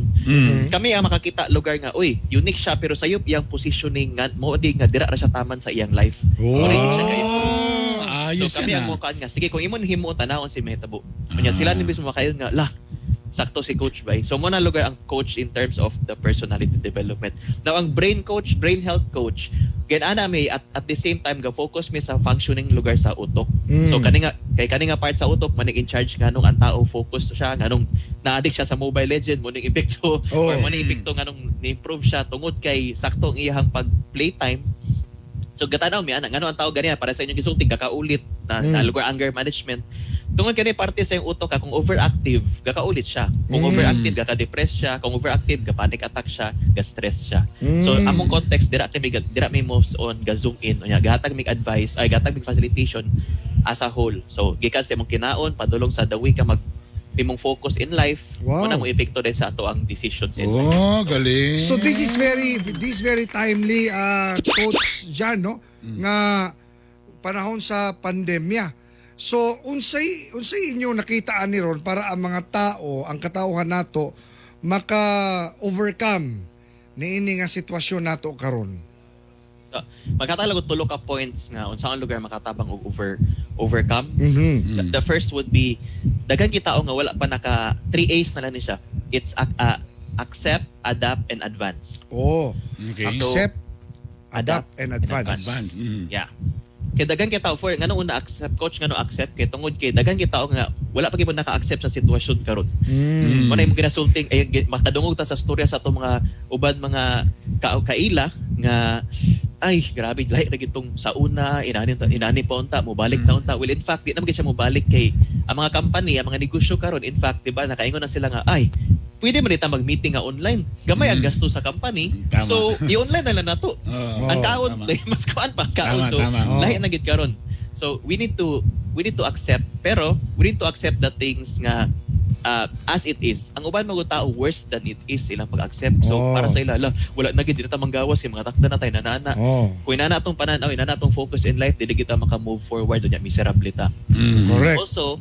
Kami ang makakita lugar nga uy, unique siya pero sayop iyang positioning nga mo di nga dira ra siya taman sa iyang life. Oh. Mo rin siya ka-improve. Ayos So kami yan ang ah. mukaan nga sige kung imong himo tanawon si mahitabo. Unya sila ni mismo makayon nga lah sakto si coach bay. So mo na lugar ang coach in terms of the personality development. Now ang brain coach, brain health coach, ganana may at the same time ga focus mi sa functioning lugar sa utok. So kani nga kay kani nga part sa utok man in charge nganong ang tao focus siya, nganong na-addict siya sa Mobile Legend mo ning epekto or mo ning epekto nganong ni-improve siya tungod kay sakto ang iyang pag playtime. So gatanaw mi ana ngano ang tao ganiya para sa inyong gisulti kakaulit na, na lugar anger management. Tungod kani parte sa iyong utok ka kung overactive gakaulit siya. Kung overactive gaka-depress siya, kung overactive ga panic attack siya, ga stress siya. So among context dira kami dira mi most on ga zoom in unya gahatag mig advice ay gahatag mig facilitation as a whole. So gikan sa imong kinaon padulong sa the way ka mag imong focus in life, mo na mo epekto din sa ato ang decisions in life. Oh, galing. So this very timely, Coach Jan, no, nga panahon sa pandemya. So unsay inyo nakita ani ron para ang mga tao, ang katawhan nato maka-overcome niini nga sitwasyon nato karon? So, magkatala og tulo ka points nga unsa ang lugar makatabang og overcome. The first would be daghan kita nga wala pa naka 3 A's na lang ni siya. It's accept, adapt and advance. Oh. Accept, adapt, and advance. Advance. Yeah. Kay daghan kay tao for ngano una accept coach, ngano accept kay tungod kay daghan kay tao nga wala pa gyud naka-accept sa sitwasyon karon. Mo na imong ginasulting ay makadungog ta sa storya sa atong mga uban mga kaila nga ay grabe lahi ra gyud tong sa una inani inani pa unta mobalik na unta. Well, in fact di na man gyud siya mobalik kay ang mga company, ang mga negosyo karon, in fact di ba nakaingon na sila nga ay pwede man ita mag-meeting nga online, gamay ang gasto sa company. Tama. So i-online na lang nato Oo, ang kaon. tama. Mas kuan pa ang kaon. Tama, So tama. lahi na gid karon. So we need to accept pero we need to accept the things nga as it is. Ang uban mga tao worse than it is ilang pag-accept. So para sa ila ala, wala na gid di na ta manggawas kay mga takda na tayo nanana. Kung inana atong pananaw, inana atong focus in life, dili kita maka-move forward unya miserable ta. Also,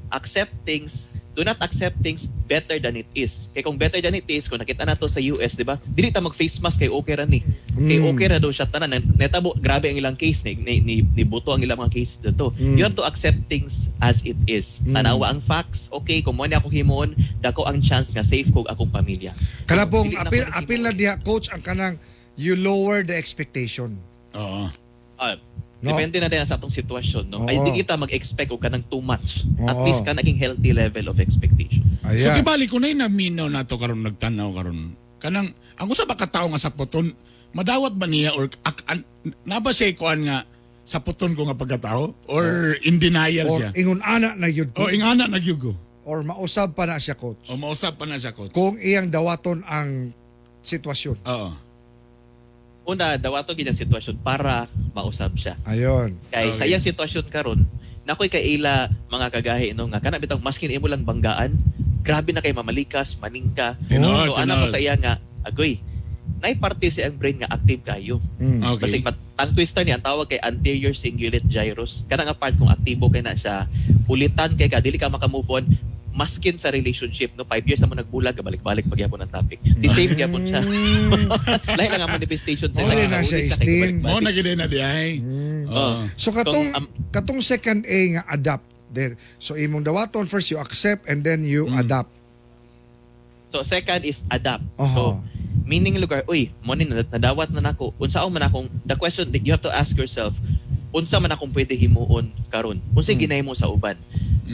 accept things, do not accept things better than it is. Kay kung better than it is, kung nakita na to sa US, di ba? Dili ta mag-face mask kay okay ra ni. Kay okay ra daw siya tanan. Netabo, grabe ang ilang case ni buto ang ilang mga case dito. You have to accept things as it is. Tanawa ang facts, okay, kung mo ni ako himuon, dako ang chance nga safe ko akong pamilya. Kana pong Dili na apil ko ni apil na diha, coach, ang kanang you lower the expectation. Oo. Ah, No? depende na din sa atong sitwasyon, no? Ay di kita mag-expect og kanang too much. At least kanang healthy level of expectation. So kibali ko na yung naminaw nato karon nagtanaw karon. Kanang ang usa ba ka tawo nga sapoton madawat ba niya or na ba siya kuan nga sapoton ko nga pagkatao or in denial Or siya? ingon ana na yun ko. O ingana na gyud ko. Or mausab pa na siya, coach. O mausab pa na siya, coach. Kung iyang dawaton ang sitwasyon. Oo. Una, dawato gid ang sitwasyon para mausab siya. Ayon. Kay sa iyang sitwasyon karon, nakoy kaila mga kagahi no nga kana bitong maskin imo lang banggaan, grabe na kay mamalikas, maningka. Tinuod, So ana ko tinuod. sa iya nga agoy. Nay parte sa iyang brain nga active kayo. Okay. Basig mat ang twister niya ang tawag kay anterior cingulate gyrus. Kana nga part kung aktibo kay na siya, ulitan kay ka dili ka maka-move on maskin sa relationship no, 5 years na mo nagbulag, balik-balik pagyapon ang topic. The same gyapon siya. Lahi lang ang manifestation sa Mao isa na nga siya, ulit ka kay Stin. Mo balik-balik. na gid na di ay. Oh. So katong Kung, katong second A nga adapt there. So imong dawaton first you accept and then you adapt. So second is adapt. Aha. So meaning lugar, uy, mo ni nadawat na nako. Unsaon man akong the question that you have to ask yourself, unsa man akong pwede himuon karon? Unsay ginahimo sa uban?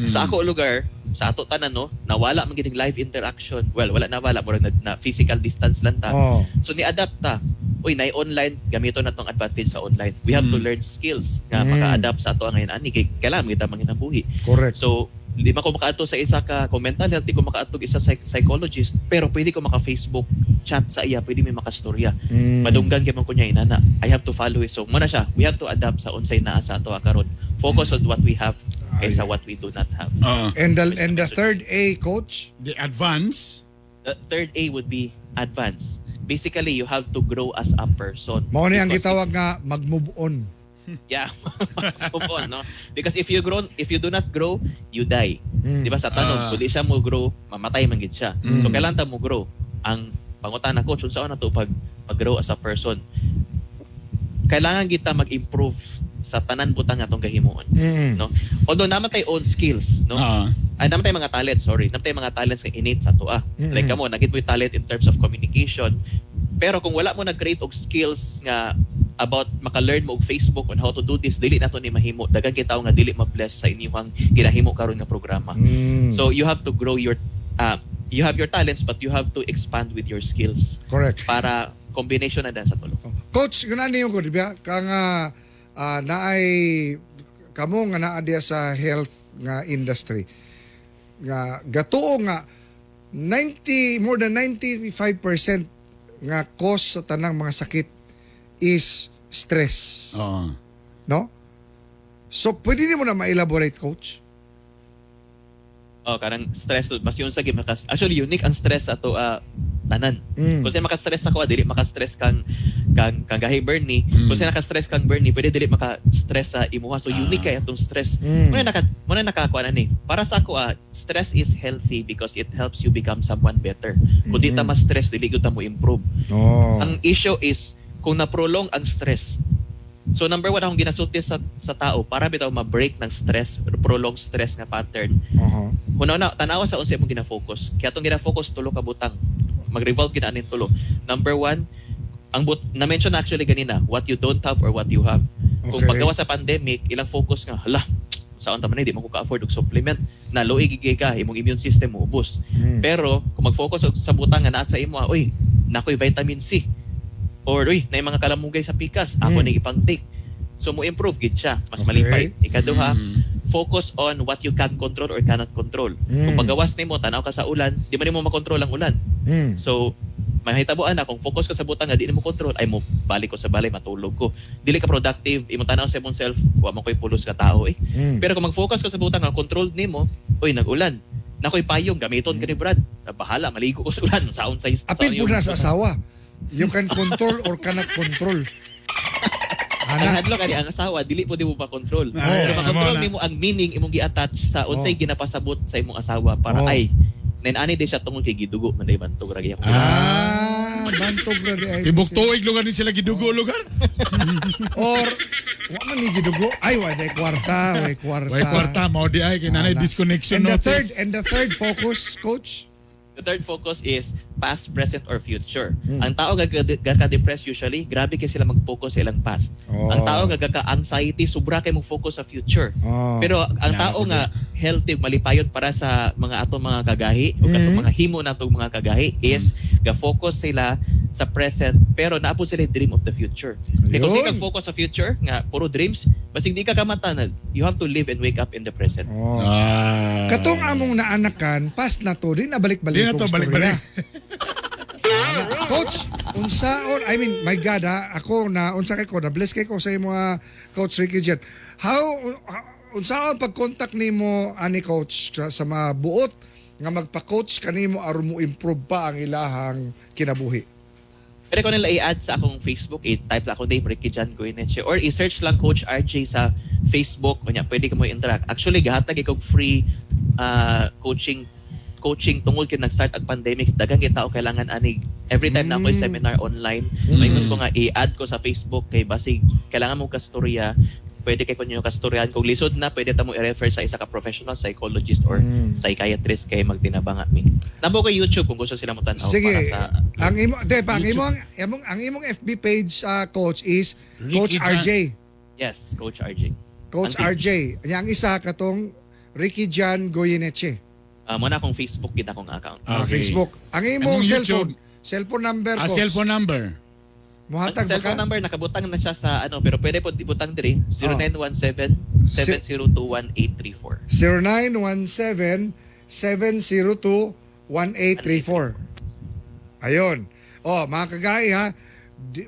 Sa ako lugar, sa ato tanan no, nawala man gid live interaction. Well, wala nawala murag na physical distance lang ta. Oh. So ni-adapt ta. Uy, nay online, gamito na tong advantage sa online. We have to learn skills nga maka-adapt sa ato ngayon ani kay kailangan kita manginabuhi. Correct. So, di man ko makaadto sa isa ka kung mental health, di ko makaadto isa psychologist, pero pwede ko maka-Facebook chat sa iya, pwede may makastorya. Madunggan kay man ko niya inana. I have to follow it. So, muna siya, we have to adapt sa unsay naa sa ato karon. Focus on what we have kaysa what we do not have. And the third A, coach? The advance. The third A would be advance. Basically, you have to grow as a person. Mao ni ang Because gitawag nga mag-move on. Yeah. Move on, no? Because if you do not grow, you die. Di ba sa tanom, kung di siya mo grow, mamatay man gid siya. So kailangan ta mo grow. Ang pangutana ko, unsaon na to pag pag-grow as a person? Kailangan kita mag-improve sa tanan butang atong gahimuon, no? Although naa man tay own skills, no? Ay, naa man tay mga talent, sorry. Naa man tay mga talents nga innate sa atoa. Like kamo, nagit mo yung talent in terms of communication. Pero kung wala mo nag-create og skills nga about maka-learn mo og Facebook on how to do this, dili na to ni mahimo. Daghan kay tawo nga dili ma-bless sa inyong ginahimo karon nga programa. So you have to grow your you have your talents but you have to expand with your skills. Correct. Para combination na dan sa tulo. Coach, yun ano yung ko, di ba? Kang naay kamo nga naa diya sa health nga industry nga gatuo nga 90 more than 95% nga cause sa tanang mga sakit is stress. Oo. No? So pwede nimo na ma-elaborate, coach? Oh, karang stress mas yun sa gid makas actually unique ang stress ato tanan. Kung sa'yo maka-stress ako, dili maka-stress kang gahi Bernie. Kung sa'yo naka-stress kang Bernie, pwede dili maka-stress sa imuha. So unique kay atong stress. Muna nakakuha na ni. Para sa ako stress is healthy because it helps you become someone better. Kung di ta ma-stress, dili gyud ta mo improve. Oh. Ang issue is kung na-prolong ang stress. So number one akong ginasulti sa tao para bitaw ma-break ng stress, prolonged stress nga pattern. Una na tanawa sa unsa imong gina-focus. Kaya atong gina-focus tulo ka butang. Mag-revolve gid aning tulo. Number one, ang but na-mention actually ganina, what you don't have or what you have. Kung paggawa sa pandemic, ilang focus nga hala, saon ta man di man ko ka-afford og supplement, na luoy gid ka, imong immune system mo ubos. Pero kung mag-focus og sa butang nga naa sa imo, uy, nakoy vitamin C. Or uy, naay mga kalamugay sa pikas, ako ning ipang-take. So mo improve gid siya, mas malipay. Ikaduha, focus on what you can control or cannot control. Kung pagawas nimo, tanaw ka sa ulan, di man nimo makontrol ang ulan. So mahitabuan na kung focus ka sa butang nga di nimo control, ay mo balik ko sa balay matulog ko. Dili ka productive, imong tanaw sa imong self, wa man koy pulos ka tao eh. Pero kung mag-focus ka sa butang nga controlled nimo, uy nag-ulan. Nakoy payong gamiton ka ni Brad. Ah, bahala maligo ko sa ulan saon sa Apil po na sa asawa. You can control or cannot control. Ang Ana. hadlok ani ang asawa dili po di mo pa-control. Ay, Pero ma-control amo na. nimo ang meaning imong gi-attach sa unsay ginapasabot sa imong asawa para ay nin ani di siya tungod kay gidugo man day bantog ra gyud. Ah, bantog ra di ay. Tibok tuig lugar ni sila gidugo lugar. Or wa man ni gidugo. Ay, wa day kwarta, way kwarta. Way kwarta mao di ay kay nanay Ana. disconnection And the notice. third focus, coach? The third focus is past, present, or future. Ang tao nga gaka-depress usually, grabe kay sila mag-focus sa ilang past. Ang tao nga gaka-anxiety, sobra kay mo-focus sa future. Pero ang Nara tao ko nga healthy, malipayon para sa mga atong mga kagahi o katong mga himo natong mga kagahi is ga-focus sila sa present pero naa po sila dream of the future. Kaya kung Ayun. sila focus sa future nga puro dreams, basig di ka kamata na you have to live and wake up in the present. Oh. Ah. Katong among naanakan, past na to, di na balik-balik Di na to kong balik-balik. istorya. Ana. Coach, Unsaon, I mean, my God ha, ako na unsa kay ko, na bless kay ko sa imo ah, Coach Ricky Jan. How unsaon pag-contact nimo ani coach sa mga buot nga magpa-coach kanimo aron mo improve pa ang ilahang kinabuhi? Pwede ko nila i-add sa akong Facebook, i-type lang ako name Ricky John Goyeneche or i-search lang Coach RJ sa Facebook, kunya pwede ka mo interact. Actually, gahatag ikog free coaching coaching tungod kay nag-start ang pandemic, daghan kay tao kailangan anig. Every time na ako'y seminar online, maingon ko nga i-add ko sa Facebook kay basig kailangan mo kastorya, pwede kay kunyo kastoryahan kung lisod na pwede ta mo i-refer sa isa ka professional psychologist or psychiatrist kay magtinabanga mi. Namo kay YouTube kung gusto sila mo tan-aw Sige. para sa Ang imo, de pa, ang imong FB page coach is Ricky Coach Jan. RJ. Yes, Coach RJ. Coach Ang RJ. Yang isa katong Ricky Jan Goyeneche. Mo na akong Facebook gid akong account. Ah, Facebook. Ang imong Imong cellphone, YouTube. cellphone number Ah, coach. cellphone number. Muhatag Ang ba ka? cellphone number nakabutang na siya sa ano pero pwede po ibutang diri Oh. 0917 7021834. 0917 702 1834. Ayon. Oh, mga kagay ha,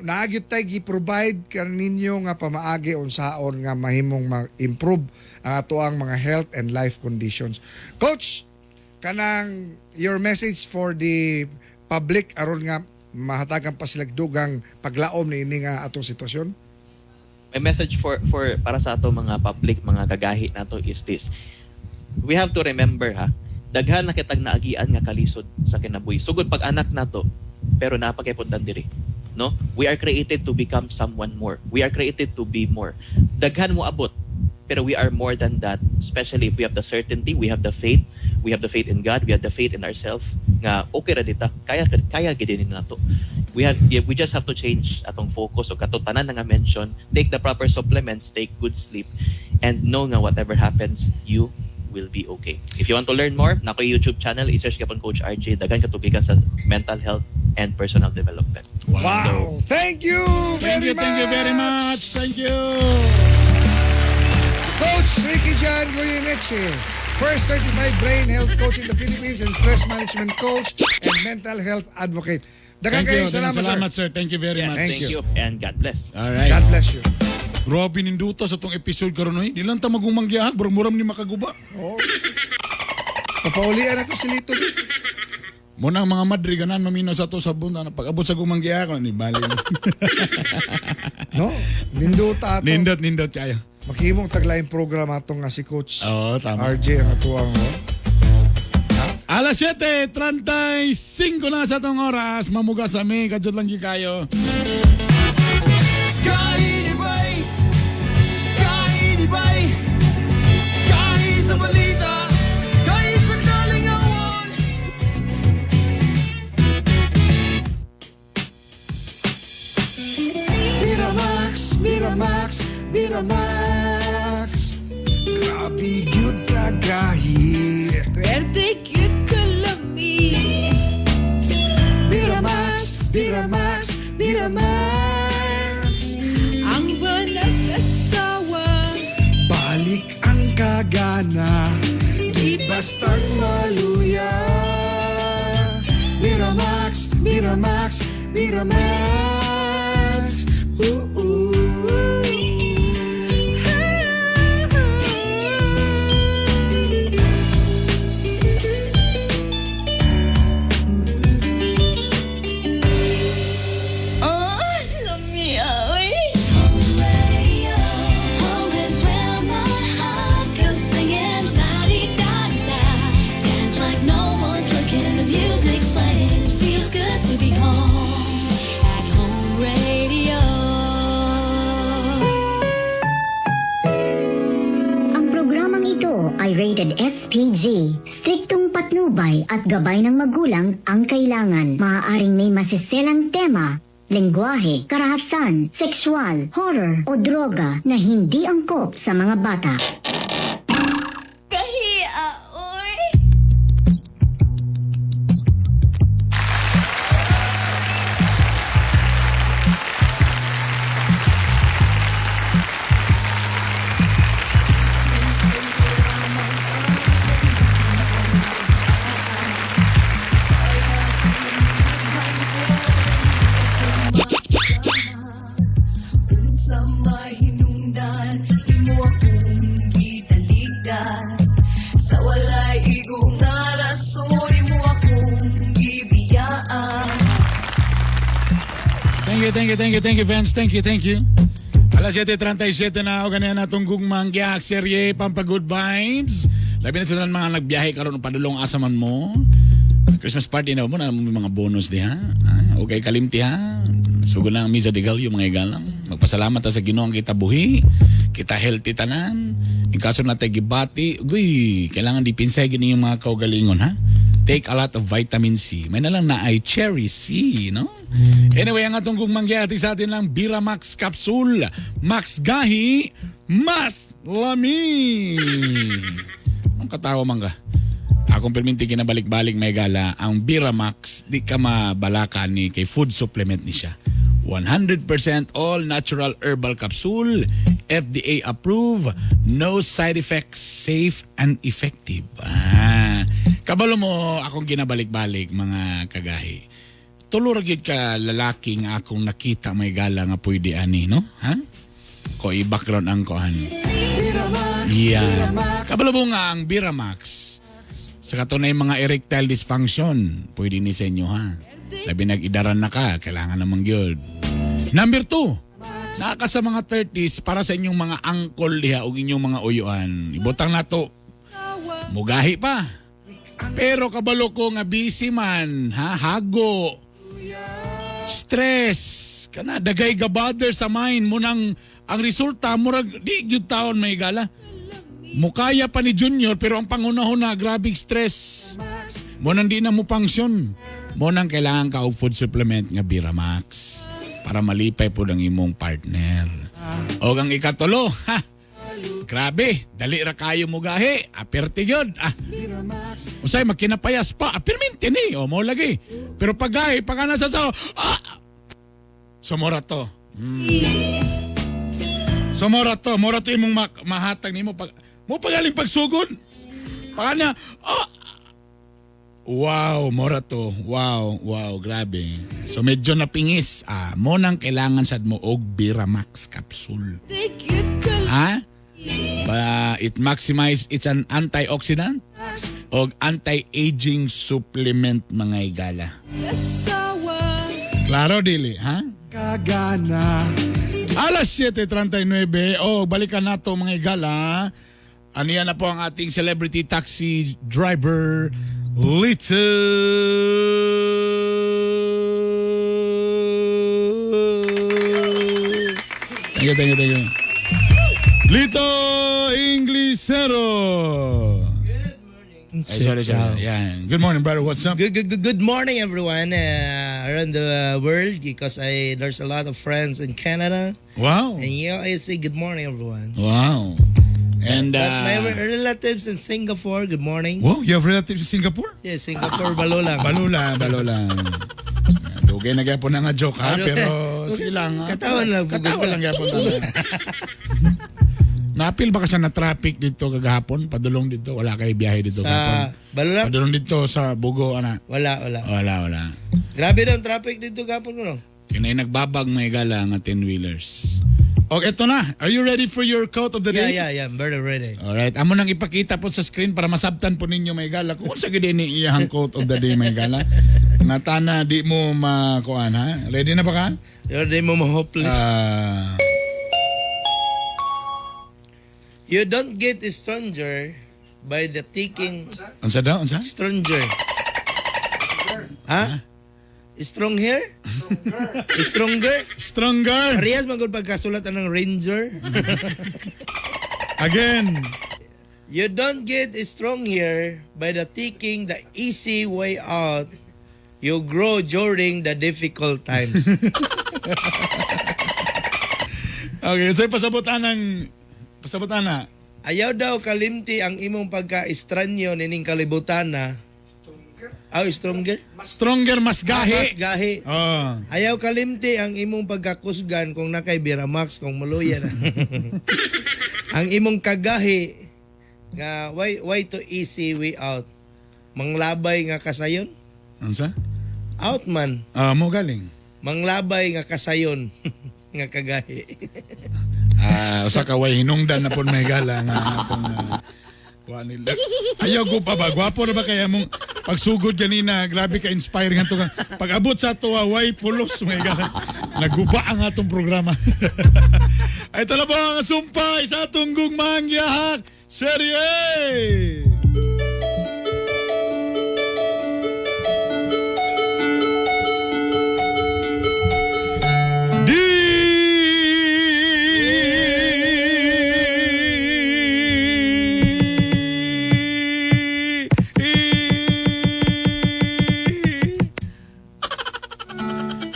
naagit tay gi-provide kaninyo nga pamaagi unsaon nga mahimong ma-improve ang atoang mga health and life conditions. Coach, kanang your message for the public aron nga mahatagan pa sila dugang paglaom ni ini nga atong sitwasyon? My message for para sa ato mga public, mga kagahi nato is this. We have to remember ha, daghan na kitag naagian nga kalisod sa kinabuhi. Sugod pag anak nato, pero naa pa kay puntan diri. No? We are created to become someone more. We are created to be more. Daghan mo abot, pero we are more than that, especially if we have the certainty, we have the faith, we have the faith in God, we have the faith in ourselves nga okay ra dita, kaya kaya gid ni nato. We just have to change atong focus o katong tanan na nga mention, take the proper supplements, take good sleep and know nga whatever happens, you will be okay. If you want to learn more, nako YouTube channel, i-search ka Coach RJ, daghan katubigan sa mental health and personal development. Wow! Thank you Thank very you, thank you very much. Thank you. Coach Ricky John Goyeneche, first certified brain health coach in the Philippines and stress management coach and mental health advocate. Daghang Thank you. kayong salamat, Salamat, sir. sir. Thank you very Yes, much. Thank thank you. you and God bless. All right. God bless you. Grabe ninduta sa tong episode karon oy. Di lang ta magumang giyahag, murag muram ni makaguba. Oh. Papaulian na to si Lito. Muna ang mga madre ganan maminaw sa to sa bunda pag abot sa gumang giyahag ni bali. No? Nindota ato. Nindot nindot kayo. Maghimong taglaing program atong nga si Coach Oo, tama. RJ ang atuang oh. Alas 7:35 na sa atong oras, mamuga sa mi, kadyot lang gyud kayo. Kainibay, kainibay, kahi sa balita, kahi sa kalingawan. Miramax, Miramax, Miramax. Grabe gyud kagahi. Pwerte cute kalami. Miramax, Miramax, Miramax. Ang walang asawa. Balik ang kagana, di bastang maluya. Miramax, Miramax, Miramax. Ooh, ooh. Oh, lami oy. Radio, home is where my heart goes singing la-di-da-di-da. Dance like no one's looking, the music's playing. It feels good to be home at Home Radio. Ang programang ito ay rated SPG. Striktong patnubay at gabay ng magulang ang kailangan. Maaaring may masiselang tema, lengguwahe, karahasan, sexual, horror o droga na hindi angkop sa mga bata. Kahiya, oy. thank you, thank you, thank you, fans. Thank you, thank you. Alas 7:37 na o ganyan natong gugmang giyak serye pampa good vibes. Labi na sa tanan mga nagbiyahe karon padulong asa man mo. Christmas party na mo na mo mga bonus diha. Ah, okay kalimti ha. Sugod na ang misa de gallo mga igalang. Magpasalamat ta sa Ginoo ang kita buhi, kita healthy tanan. In kaso na tayo gibati, uy, kailangan dipinsay gini yung mga kaugalingon ha. Take a lot of vitamin C. May na lang na ay cherry C, no? Anyway, ang atong gugmang gihati sa atin lang Biramax Capsule. Max Gahi, mas lami. Anong katawa man ka? Akong perminti kinabalik-balik may gala, ang Biramax di ka mabalaka ni kay food supplement ni siya. 100% all natural herbal capsule, FDA approved, no side effects, safe and effective. Ah, kabalo mo akong ginabalik-balik mga kagahi. Tulo ra gyud ka lalaki nga akong nakita may gala nga pwede ani, no? Ha? Ko i-background ang koan. Yan. Kabalo mo nga ang Biramax sa katunay mga erectile dysfunction, pwede ni sa inyo ha. Labi nag-idaran na ka, kailangan namang yun. Number 2, naka sa mga 30s para sa inyong mga angkol diha o inyong mga uyuan. Ibutang na to. Mugahi pa. Pero kabalo ko nga busy man, ha, hago. Stress, kana dagay gabother sa mind mo nang ang resulta murag di gyud taon may gala. Mukaya pa ni Junior pero ang pangunahon na grabe stress. Mo nang di na mo function. Mo nang kailangan ka og food supplement nga Biramax para malipay po ang imong partner. O ang ikatulo, ha. Grabe, dali ra kayo mo gahi. Aperte gyud. Ah. Usay makinapayas pa, apirmente ni o mo lagi. Pero pag gahi, pag nasa sa ah! Sumora to. Sumora to, mora to imong mahatag nimo pag mo pagaling pagsugod. Pagana, oh! Wow, mora to. Wow, wow, grabe. So medyo napingis. Ah, mo nang kailangan sad mo og Biramax capsule. Ha? Ba, it maximize, it's an antioxidant og anti-aging supplement mga igala. Klaro dili, ha? Kagana. Alas 7:39. Oh, balikan nato mga igala. Aniya na po ang ating celebrity taxi driver, Lito. Thank you, thank you, thank you. Lito Inglesero. Ay, sorry, sorry. Yan. Good morning, brother. What's up? Good morning, everyone around the world because I there's a lot of friends in Canada. Wow. And yeah, I say good morning, everyone. Wow. And but my relatives in Singapore, good morning. Wow, you have relatives in Singapore? Yeah, Singapore, balo lang. Balo lang, balo lang. Dugay na gyapon na nga joke ha, pero sige lang. Katawan lang. Katawan lang gyapon. Napil ba ka sa na traffic dito kagahapon? Padulong dito, wala kay biyahe dito Sa kagahapon. Balo lang? Padulong dito sa Bugo, ana. Wala, wala. Wala, wala. Grabe daw ang traffic dito gapon ko, no? Kinay nagbabag may gala nga 10-wheelers. Okay, ito na. Are you ready for your quote of the day? Yeah, I'm very ready. Alright, amo nang ipakita po sa screen para masabtan po ninyo may gala. Kung sa gid ni iyang quote of the day may gala. Natana di mo makuan ha. Ready na ba ka? Ready mo ma-hopeless. You don't get stronger by the taking... Unsa daw? Unsa? Stronger. Ha? Strong hair? Stronger? Stronger. Parehas man gud pagkasulat anang ranger. Again. You don't get strong here by the taking the easy way out. You grow during the difficult times. Okay, so pasabutan ng pasabutan na. Ayaw daw kalimti ang imong pagka-estranyo nining kalibutan na. Oh, stronger? Stronger mas gahi. Mas gahi. Oh. Ayaw kalimti ang imong pagkakusgan kung nakay Biramax kung muluya na. Ang imong kagahi nga why to easy way out? Manglabay nga kasayon? Unsa? Out man. Ah, mo galing. Manglabay nga kasayon nga kagahi. Usa ka way hinungdan na pud may gala nga atong kuha nila. Ayaw ko pa ba? Gwapo na ba kaya mong Pagsugod ganina, grabe ka inspiring nga to. Pag abot sa ato, way pulos. My God. Naguba ang atong programa. Ito na po ang sumpay sa atong gugmang yahak. Serye!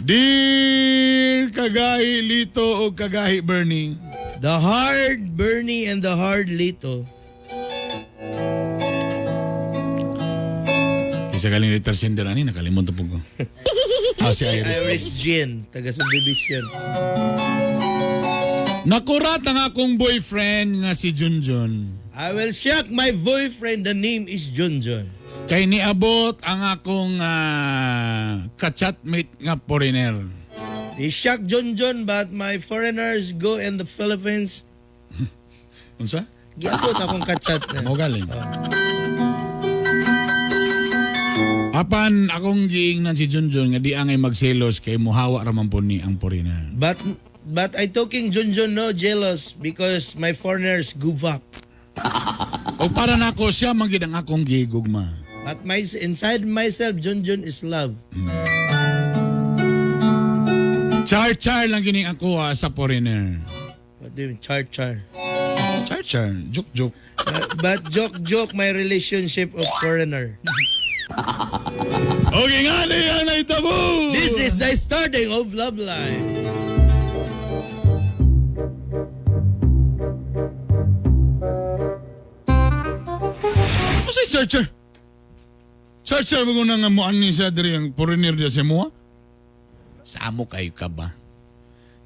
Dear Kagahi Lito o Kagahi Bernie. The hard Bernie and the hard Lito. Kaysa galing letter sender ani, nakalimutan po ko. Ah, si Iris. Iris Jean, taga subdivision. Nakurat ang akong boyfriend nga si Junjun. I will shock my boyfriend. The name is Junjun. Kay niabot ang akong kachatmate nga foreigner. He shocked Junjun but my foreigners go in the Philippines. Unsa? Giabot akong kachat na. Mo galing. Apan akong giingnan si Junjun nga di angay magselos kay muhawa ra man po ni ang foreigner. But I talking Junjun no jealous because my foreigners give up. O para nako siya man gid ang akong gigugma. But my inside myself Junjun is love. Char-char lang gini ang kuha sa foreigner. What do you mean? Char char. Char-char, joke joke. But joke joke my relationship of foreigner. Okay nga ni ang naitabo. This is the starting of love life. Ano si searcher? Searcher mo na nga mo ani siya diri ang foreigner diya sa mo. Samo kayo ka ba?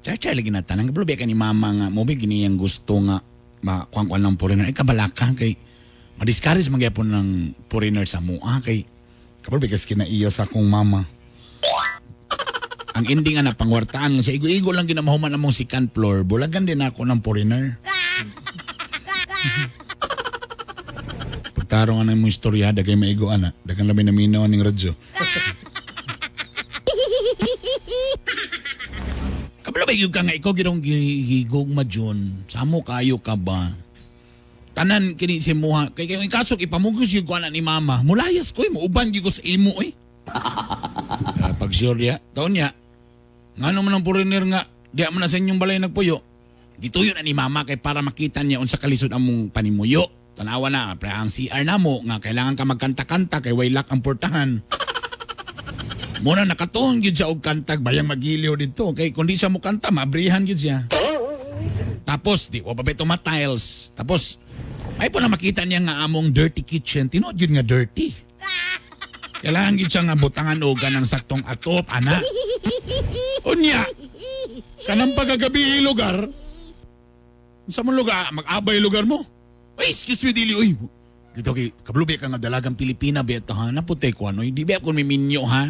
Searcher lagi na tanang kabalo ka ni mama nga mo bi gini ang gusto nga makuan-kuan ng foreigner. Ay kabalaka kay madiscourage man gyapon ng foreigner sa mua kay kabalo kasi kinaiya sa akong mama. Ang ending nga na pangwartaan lang sa igo-igo lang ginamahuman among second floor. Bulagan din ako ng foreigner. Pagtarong nga na imong istorya, dagay maigo ana. Dagan labi na minaw ning radyo. Kabalo ba yung ka nga ikaw ginong gigugma Jun? Samo kayo ka ba? Tanan kini si muha. Kay kay kasok ipamugos yung kuana ni mama. Mulayas ko eh, muuban gyud ko sa imo eh. Pag sure diya, taon niya. Ngano man ang foreigner nga, diya man na sa inyong balay nagpuyo. Gituyo na ni mama kay para makita niya unsa kalisod among panimuyo. Tanawa na, pre, ang CR na mo nga kailangan ka magkanta-kanta kay way lock ang portahan. Muna nakatuon gyud siya og kantag bayang magiliw didto kay kung di siya mo kanta maabrihan gyud siya. Tapos di wa pa ba tiles. Tapos ay po na makita niya nga among dirty kitchen, tinuod gyud nga dirty. Kailangan gyud siya nga butangan og ng saktong atop ana. Unya, kanang pagkagabi lugar, sa mong lugar, mag-abay lugar mo. Ay, excuse me, dili, uy. Dito kay, kablubi ka nga dalagang Pilipina, beta ha, naputay ko ano, hindi ba ako may minyo ha?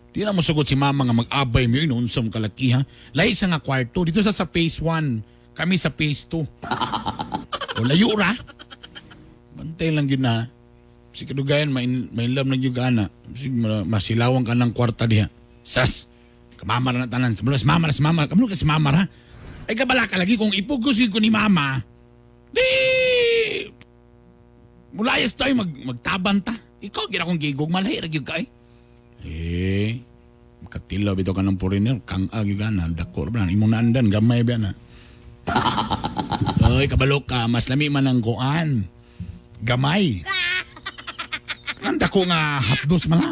Di na mo sugot si mama nga mag-abay mo yun, unsam kalaki ha. Lahi sa nga kwarto, dito sa phase 1, kami sa phase 2. O layo ra. Bantay lang yun na. Si kadugayan, may love na yun ka na. Masilawang ka ng kwarta diha. Sas, kamama na tanan. Kamula si mama na si mama. Kamula ka si mama ra. Ay kabala ka lagi kung ipugos ko ni mama. Di! Mulayas tayo magtaban ta. Ikaw gira kong gigog malahi ra gyud ka eh. Eh, makatilaw bitaw ka ng foreigner, kang agi ka na, dako ra ba imong naandan gamay ba na. Oy, kabalo ka, mas lami man ang kuan. Gamay. Ang dako nga hapdos man ha.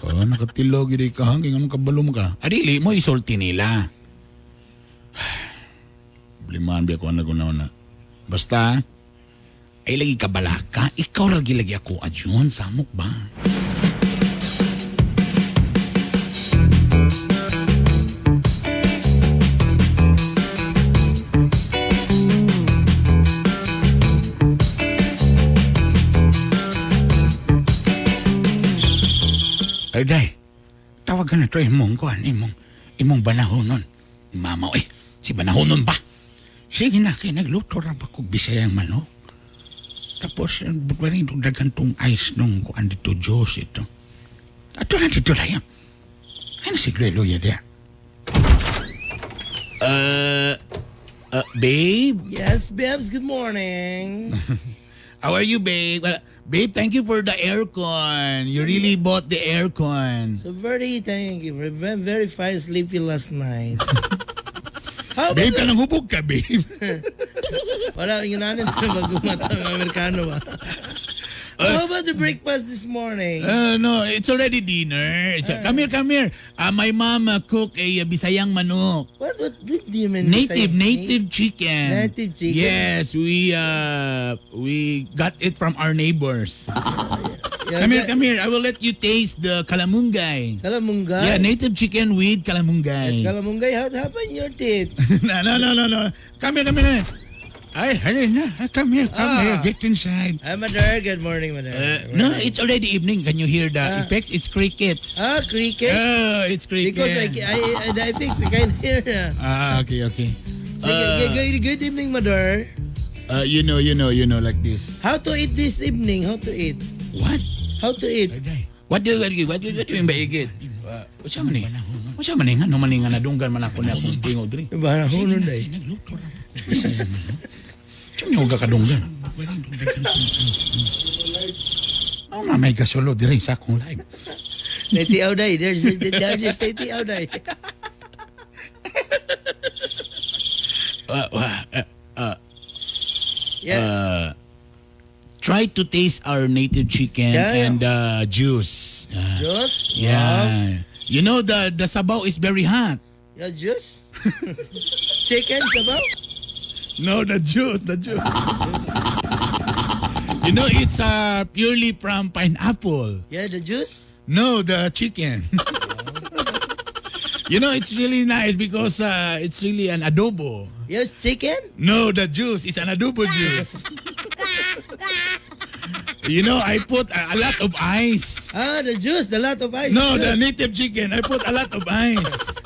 Oh, nakatilaw gid ka hanggang anong kabalo mo ka. Adili mo isulti nila. Liman biya ko ang nagunaw na. Basta, ay lagi kabalaka, ikaw lagi lagi ako adyon, samok ba? Ay, day, tawagan na to imong kuan, imong banahonon. Mama, oy, si banahonon ba? Sige na, kay nagluto ra ba kog Bisayang manok? Tapos, buwanin itong dagan tong ice nung kuan dito, Diyos ito. Ato na dito na yan. Ano si Greluya there? Babe? Yes, babes, good morning. How are you, babe? Well, babe, thank you for the aircon. You really bought the aircon. So very thank you. Very, very fine sleepy last night. How Babe, kanang hubog ka, babe. Wala, yun na bago mata ang Amerikano ba? How about the breakfast this morning? No, it's already dinner. Come here, come here. My mom cooked a Bisayang manok. What do you mean? Native, Bisayang? native chicken. Native chicken? Yes, we got it from our neighbors. Come here, come here. I will let you taste the kalamunggay. Kalamunggay? Yeah, native chicken with kalamunggay. Kalamunggay, how happened your teeth? No. Come here, come here, come here. Ay, halina. Come here, come here. Get inside. Hi, mother. Good morning, mother. No, it's already evening. Can you hear the effects? It's crickets. Ah, cricket? Oh, it's cricket. Because I the effects I can hear. Ah, okay. Sige, good evening, mother. You know, like this. How to eat this evening? How to eat? What? How to eat? What do you mean by eat? Unsa man ni? Unsa man ni nga no man ni nga nadunggan man ako na akong tingog diri. Banahonon day. Unsa man ka kadunggan? Oh, na may gasolo diri sa akong live. Naitiaw day. There's naitiaw day. Try to taste our native chicken and juice. Juice? Yeah. Wow. You know the sabaw is very hot. Yeah, juice? Chicken sabaw? No, the juice, the juice. You know it's purely from pineapple. Yeah, the juice? No, the chicken. You know, it's really nice because it's really an adobo. Yes, chicken? No, the juice. It's an adobo juice. You know, I put a lot of ice. Ah, the juice, the lot of ice. No, juice. the native chicken. I put a lot of ice.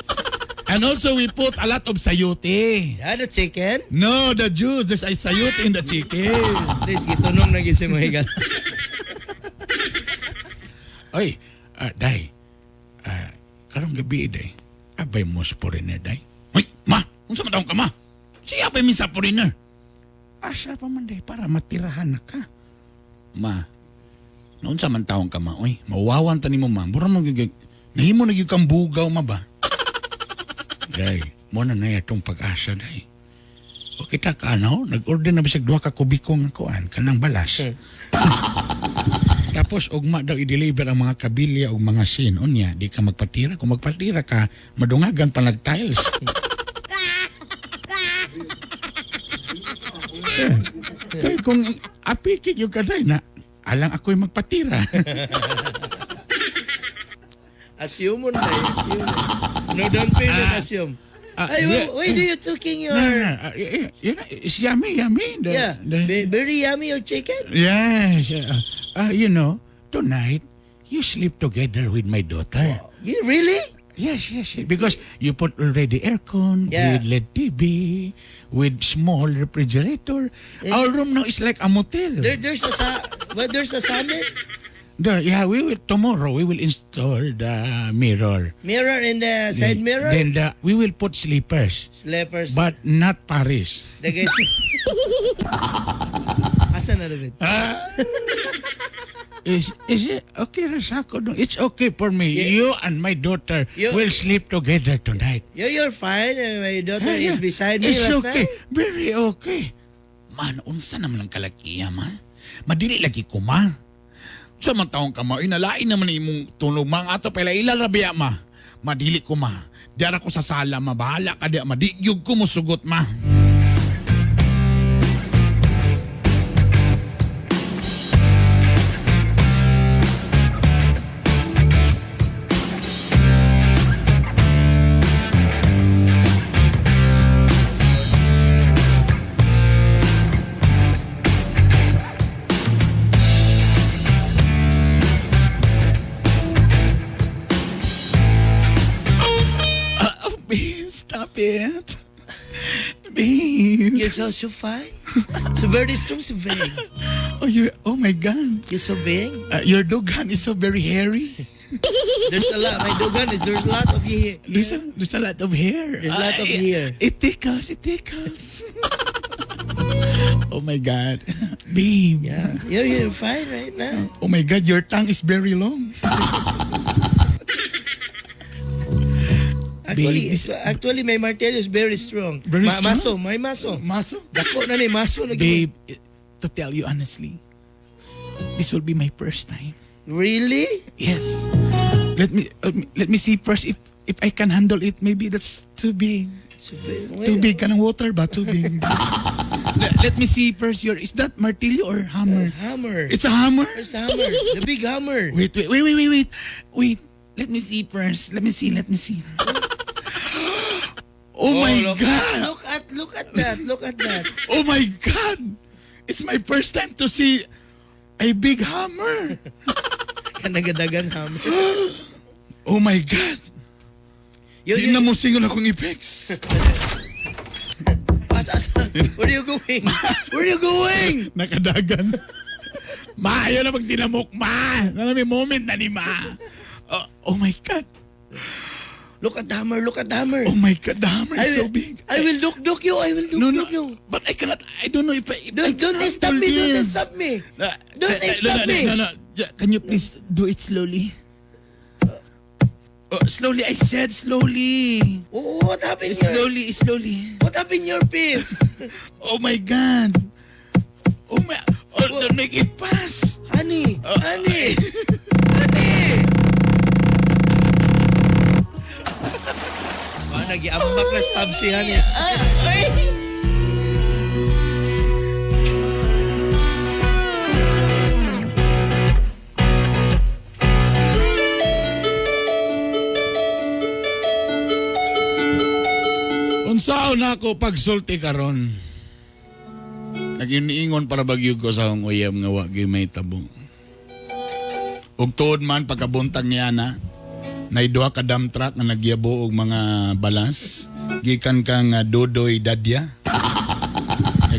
And also, we put a lot of sayote. Yeah, the chicken? No, the juice. There's a sayote in the chicken. Please, gitunong na gid si mga higala. Oy, day. Karong gabi, day. Abay mo sa foreigner, day. Uy, ma! Unsa man taong ka, ma? Siya pa mi sa foreigner. Asa pa man, day, para matirahan na ka. Ma, naunsa man taong ka, ma? Uy, mawawan ta nimo, ma. Mura mo gigig. Nahimo na gyud kang bugaw, ma ba? Day, mo na na itong pag-asa, day. O kita ka, ano? Nag-order na bisag duha ka kubiko nga kuan, kanang balas. Tapos ugma daw i-deliver ang mga kabilya o mga sin. Unya, di ka magpatira. Kung magpatira ka, madungagan pa nag-tiles. Eh, kaya kung apikit yung kaday na, alang ako'y magpatira. Assume mo na eh. Assume. No down payment, assume. Ay, why do you talking your... No. You know, it's yummy, yummy. Yeah, very yummy your chicken? Yes. You know, tonight, you sleep together with my daughter. You really? Yes. Because you put already aircon, with LED TV, with small refrigerator. Our room now is like a motel. Well, there's a summit Yeah, we will tomorrow we will install the mirror. mirror in the side mirror. Then we will put slippers. Slippers. But not Paris. The guys. Asa na David? Is it okay ra sa ako? No? It's okay for me. You and my daughter will sleep together tonight. You're fine and my daughter Yeah, is beside me It's last okay. night. Very okay. Man, unsa naman ang kalakiya, man? Madili lagi ko, ma. Sa man taong ka, ma. Inalain naman ang imong tunog, ma. Ang ato pala ila rabiya, ma. Madili ko, ma. Diara ko sa sala, ma. Bahala ka diya, ma. Di gyud ko musugot, ma. Stop it. Babe. You're so, so fine. So very strong, so big. Oh, you oh my God. You're so big. Your dugan is so very hairy. There's a lot. My dugan is there's a lot of hair. There's a lot of hair. There's a lot of Ah, hair. It tickles, it tickles. Oh my God. Babe. Yeah. You're fine right now. Oh my God, your tongue is very long. Actually, Babe, this- actually my martello is very strong. Very strong? Maso, may maso. Maso? Dako na ni maso na Babe, to tell you honestly, this will be my first time. Really? Yes. Let me see first if I can handle it. Maybe that's too big. So big. Too big kanang water ba? Too big. Let me see first your, is that martilyo or hammer? Hammer. It's a hammer? It's a hammer. The big hammer. Wait, wait, wait, wait, wait, wait. Wait. Let me see first. Let me see, let me see. Oh, my look, God. Look at that. Look at that. Oh my God. It's my first time to see a big hammer. Kanagadagan hammer. Oh my God. Di na mo single akong effects. Where are you going? Where are you going? Nakadagan. Ma, ayaw na magsinamok, ma. Na may moment na ni ma. Oh my God. Look at the hammer. Look at the hammer. Oh my God, the hammer is so big. I will look look you. I will look No, no. look you. But I cannot, I don't know if I, if I Don't, can don't stop handle me. Don't this. stop me. Don't stop no, me. No, no, no. Can you please do it slowly? Oh, slowly, I said slowly. Oh, what happened here? Slowly, slowly. What happened your face? Oh my God. Oh my, oh, don't make it pass. Honey, honey, honey. Ah, nag-iambak na stab si honey. Unsaon na ako pagsulti karon? Naginiingon para bagyog ko sa akong uyab nga wa gyud may tabo. Ug tuod man pagkabuntag niya na, nay duha ka dump truck nga nagyabo og mga balas. Gikan kang Dodoy Dadya.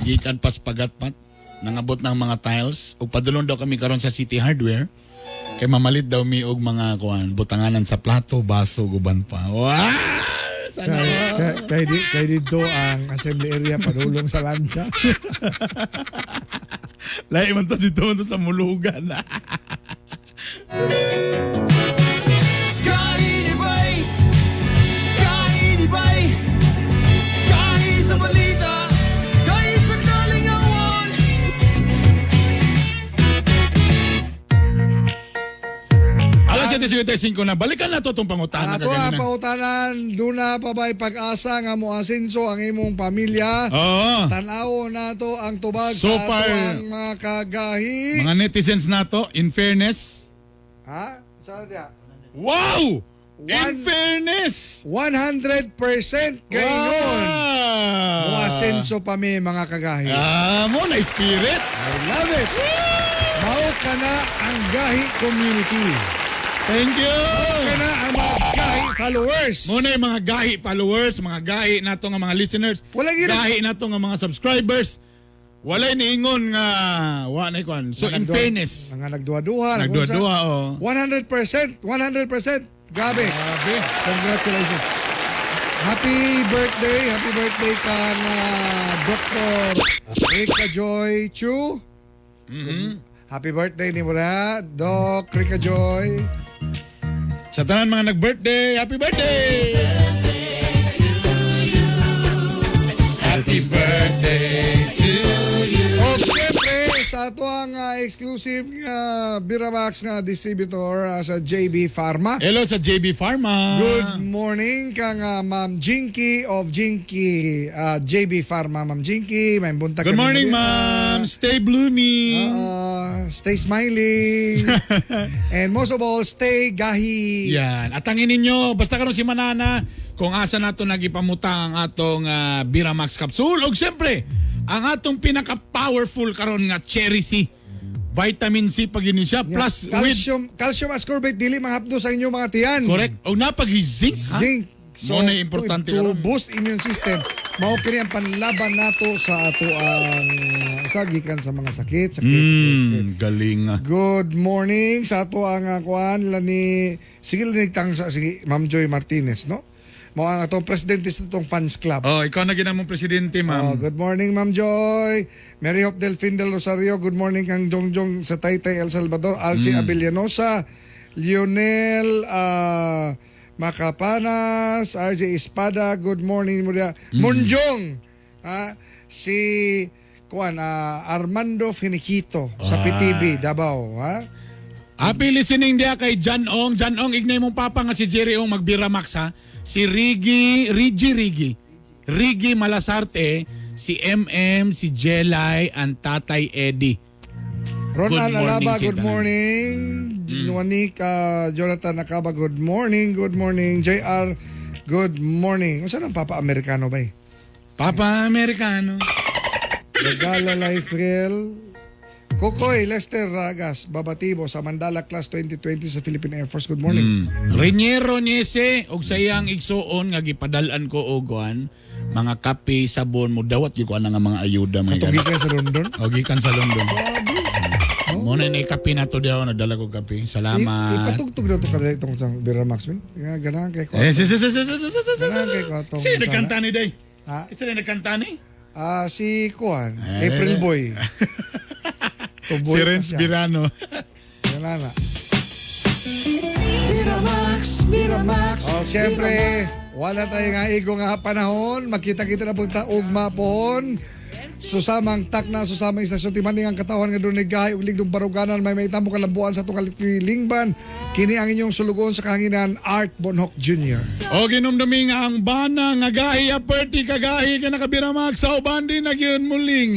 Gikan pas pagatpat. Nangabot ng mga tiles. Ug padulong daw kami karon sa City Hardware. Kay mamalit daw mi og mga kuan butanganan sa plato, baso, guban pa. Wow! Sana Kay dito ang assembly area padulong sa lancha. Lahi man to dito man to sa mulugan. Kainibay! Kainibay! Kahi sa balita! Kahi sa kalingawan! Alas 7:55 na. Balikan na to itong pangutana. Ato ang kaganina. pautanan, duna pa ba'y pag-asa nga moasenso ang imong pamilya? Oo. Tan-aw na to ang tubag So sa ato far, ang mga kagahi. Mga netizens na to, in fairness. Ha? Saan niya? Wow! In fairness! 100% gayon. Wow! Moasenso pa mi mga kagahi. Ah, mo na spirit. I love it. Mao ka na ang gahi community. Thank you. Mao ka na ang mga gahi followers. Muna yung mga gahi followers, mga gahi nato nga mga listeners, Wala gyud- gahi nato nga mga subscribers. Walay niingon nga wa na ikuan. So in fairness, Nga nagduha-duha. Nagduha-duha, oh. 100%, 100%. Grabe. Grabe. Congratulations. Happy birthday kang Dr. Rica Joy Chu. Happy birthday ni muna, Doc Rica Joy. Sa tanan mga nag-birthday, happy birthday! Happy birthday to you. O syempre, sa ato ang exclusive nga Biramax nga distributor sa JB Pharma. Hello sa JB Pharma. Good morning kang Ma'am Jinky of Jinky JB Pharma. Ma'am Jinky, may buntag Good kami morning, muli. ma'am. Stay blooming. Stay smiling. And most of all, stay gahi. Yan. At angin ninyo, basta karon si Manana, kung asa nato nagipamutang ang atong Biramax capsule. Og siyempre, ang atong pinaka-powerful karon nga Cherry C. Vitamin C pag yun siya. Yeah. Plus with calcium ascorbate dili mahapdo sa inyong mga tiyan. Correct. Og napag zinc. ha? Zinc. Mo na importante to karon. boost immune system. Mao kini ang panlaban nato sa ato ang sa gikan sa mga sakit, sakit, sakit, sakit. Galing. Good morning sa ato ang kuan lani sige lani tang sa sige Ma'am Joy Martinez, no? Mao ang atong presidente sa atong fans club. Oh, ikaw na ginamong presidente, Oh, ma'am. good morning, Ma'am Joy. Mary Hope Delfin del Rosario. Good morning kang Jongjong sa Taytay, El Salvador. Alci Abellanosa. Lionel Macapanas. RJ Espada. Good morning. Muria. Munjong. Ah, si kuan Armando Finiquito sa PTB, Davao. Ha? Happy listening dia kay Jan Ong. Jan Ong, ignay mong papa nga si Jerry Ong magbira max ha. Si Rigi, Rigi Rigi. Rigi Malasarte, si MM, si Jelay, ang Tatay Eddie. Ronald Good morning, Alaba, si good tanan. morning. Juanica Jonathan Nakaba, good morning. Good morning. JR, good morning. Unsa nang Papa Amerikano ba eh? Papa Amerikano. Regala Life Real. Kokoy Lester Ragas, Babatibo sa Mandala Class 2020 sa Philippine Air Force. Good morning. Reniero Niese og sa iyang igsuon nga gipadal-an ko og kuan, mga kape, sabon mo dawat gyud ko ana nga mga ayuda mga Katong gikan sa London. O gikan sa London. Mo na ni kape na to diha nagdala ko kape. Salamat. Ipatugtog na to kadali itong sa Bira Max. Eh. Nga, ganahan kay ko. Eh, si si si si si si si si si. Ganahan kay ko atong Sino sana. nagkanta ni Day? Ha? Sino nagkanta ni? Ah, si Kuan, Eh. April Boy. Tuboy Si pa Renz siya. Birano. Ganahan na. Miramax, Miramax. Oh, siyempre, wala tayong nga igo nga panahon. Magkita-kita na punta ugma pohon. Susamang takna, susamang istasyon timaning ang katawan nga dunay gahi ug ligdong baruganan may may tamo kalambuan sa atong kalilingban. Kini ang inyong sulugon sa kahanginan Art Bonhoc Jr. O ginumdumi nga ang bana nga gahi aperti kagahi ka nakabira max sa uban din na gyud muling.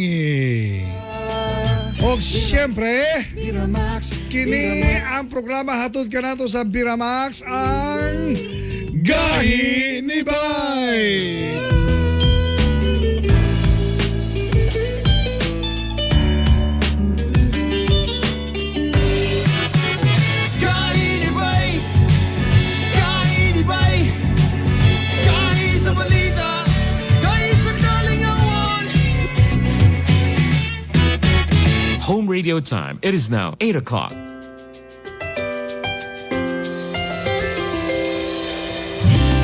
Og siyempre, kini ang programa hatod kanato sa Biramax ang Gahi ni Bay. Kainibay! Kainibay! Kain sa balita! Kain sa kalingawan! Home radio time. It is now 8 o'clock.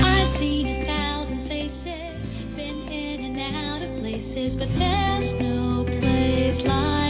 I've seen 1,000 faces, been in and out of places, but there's no place like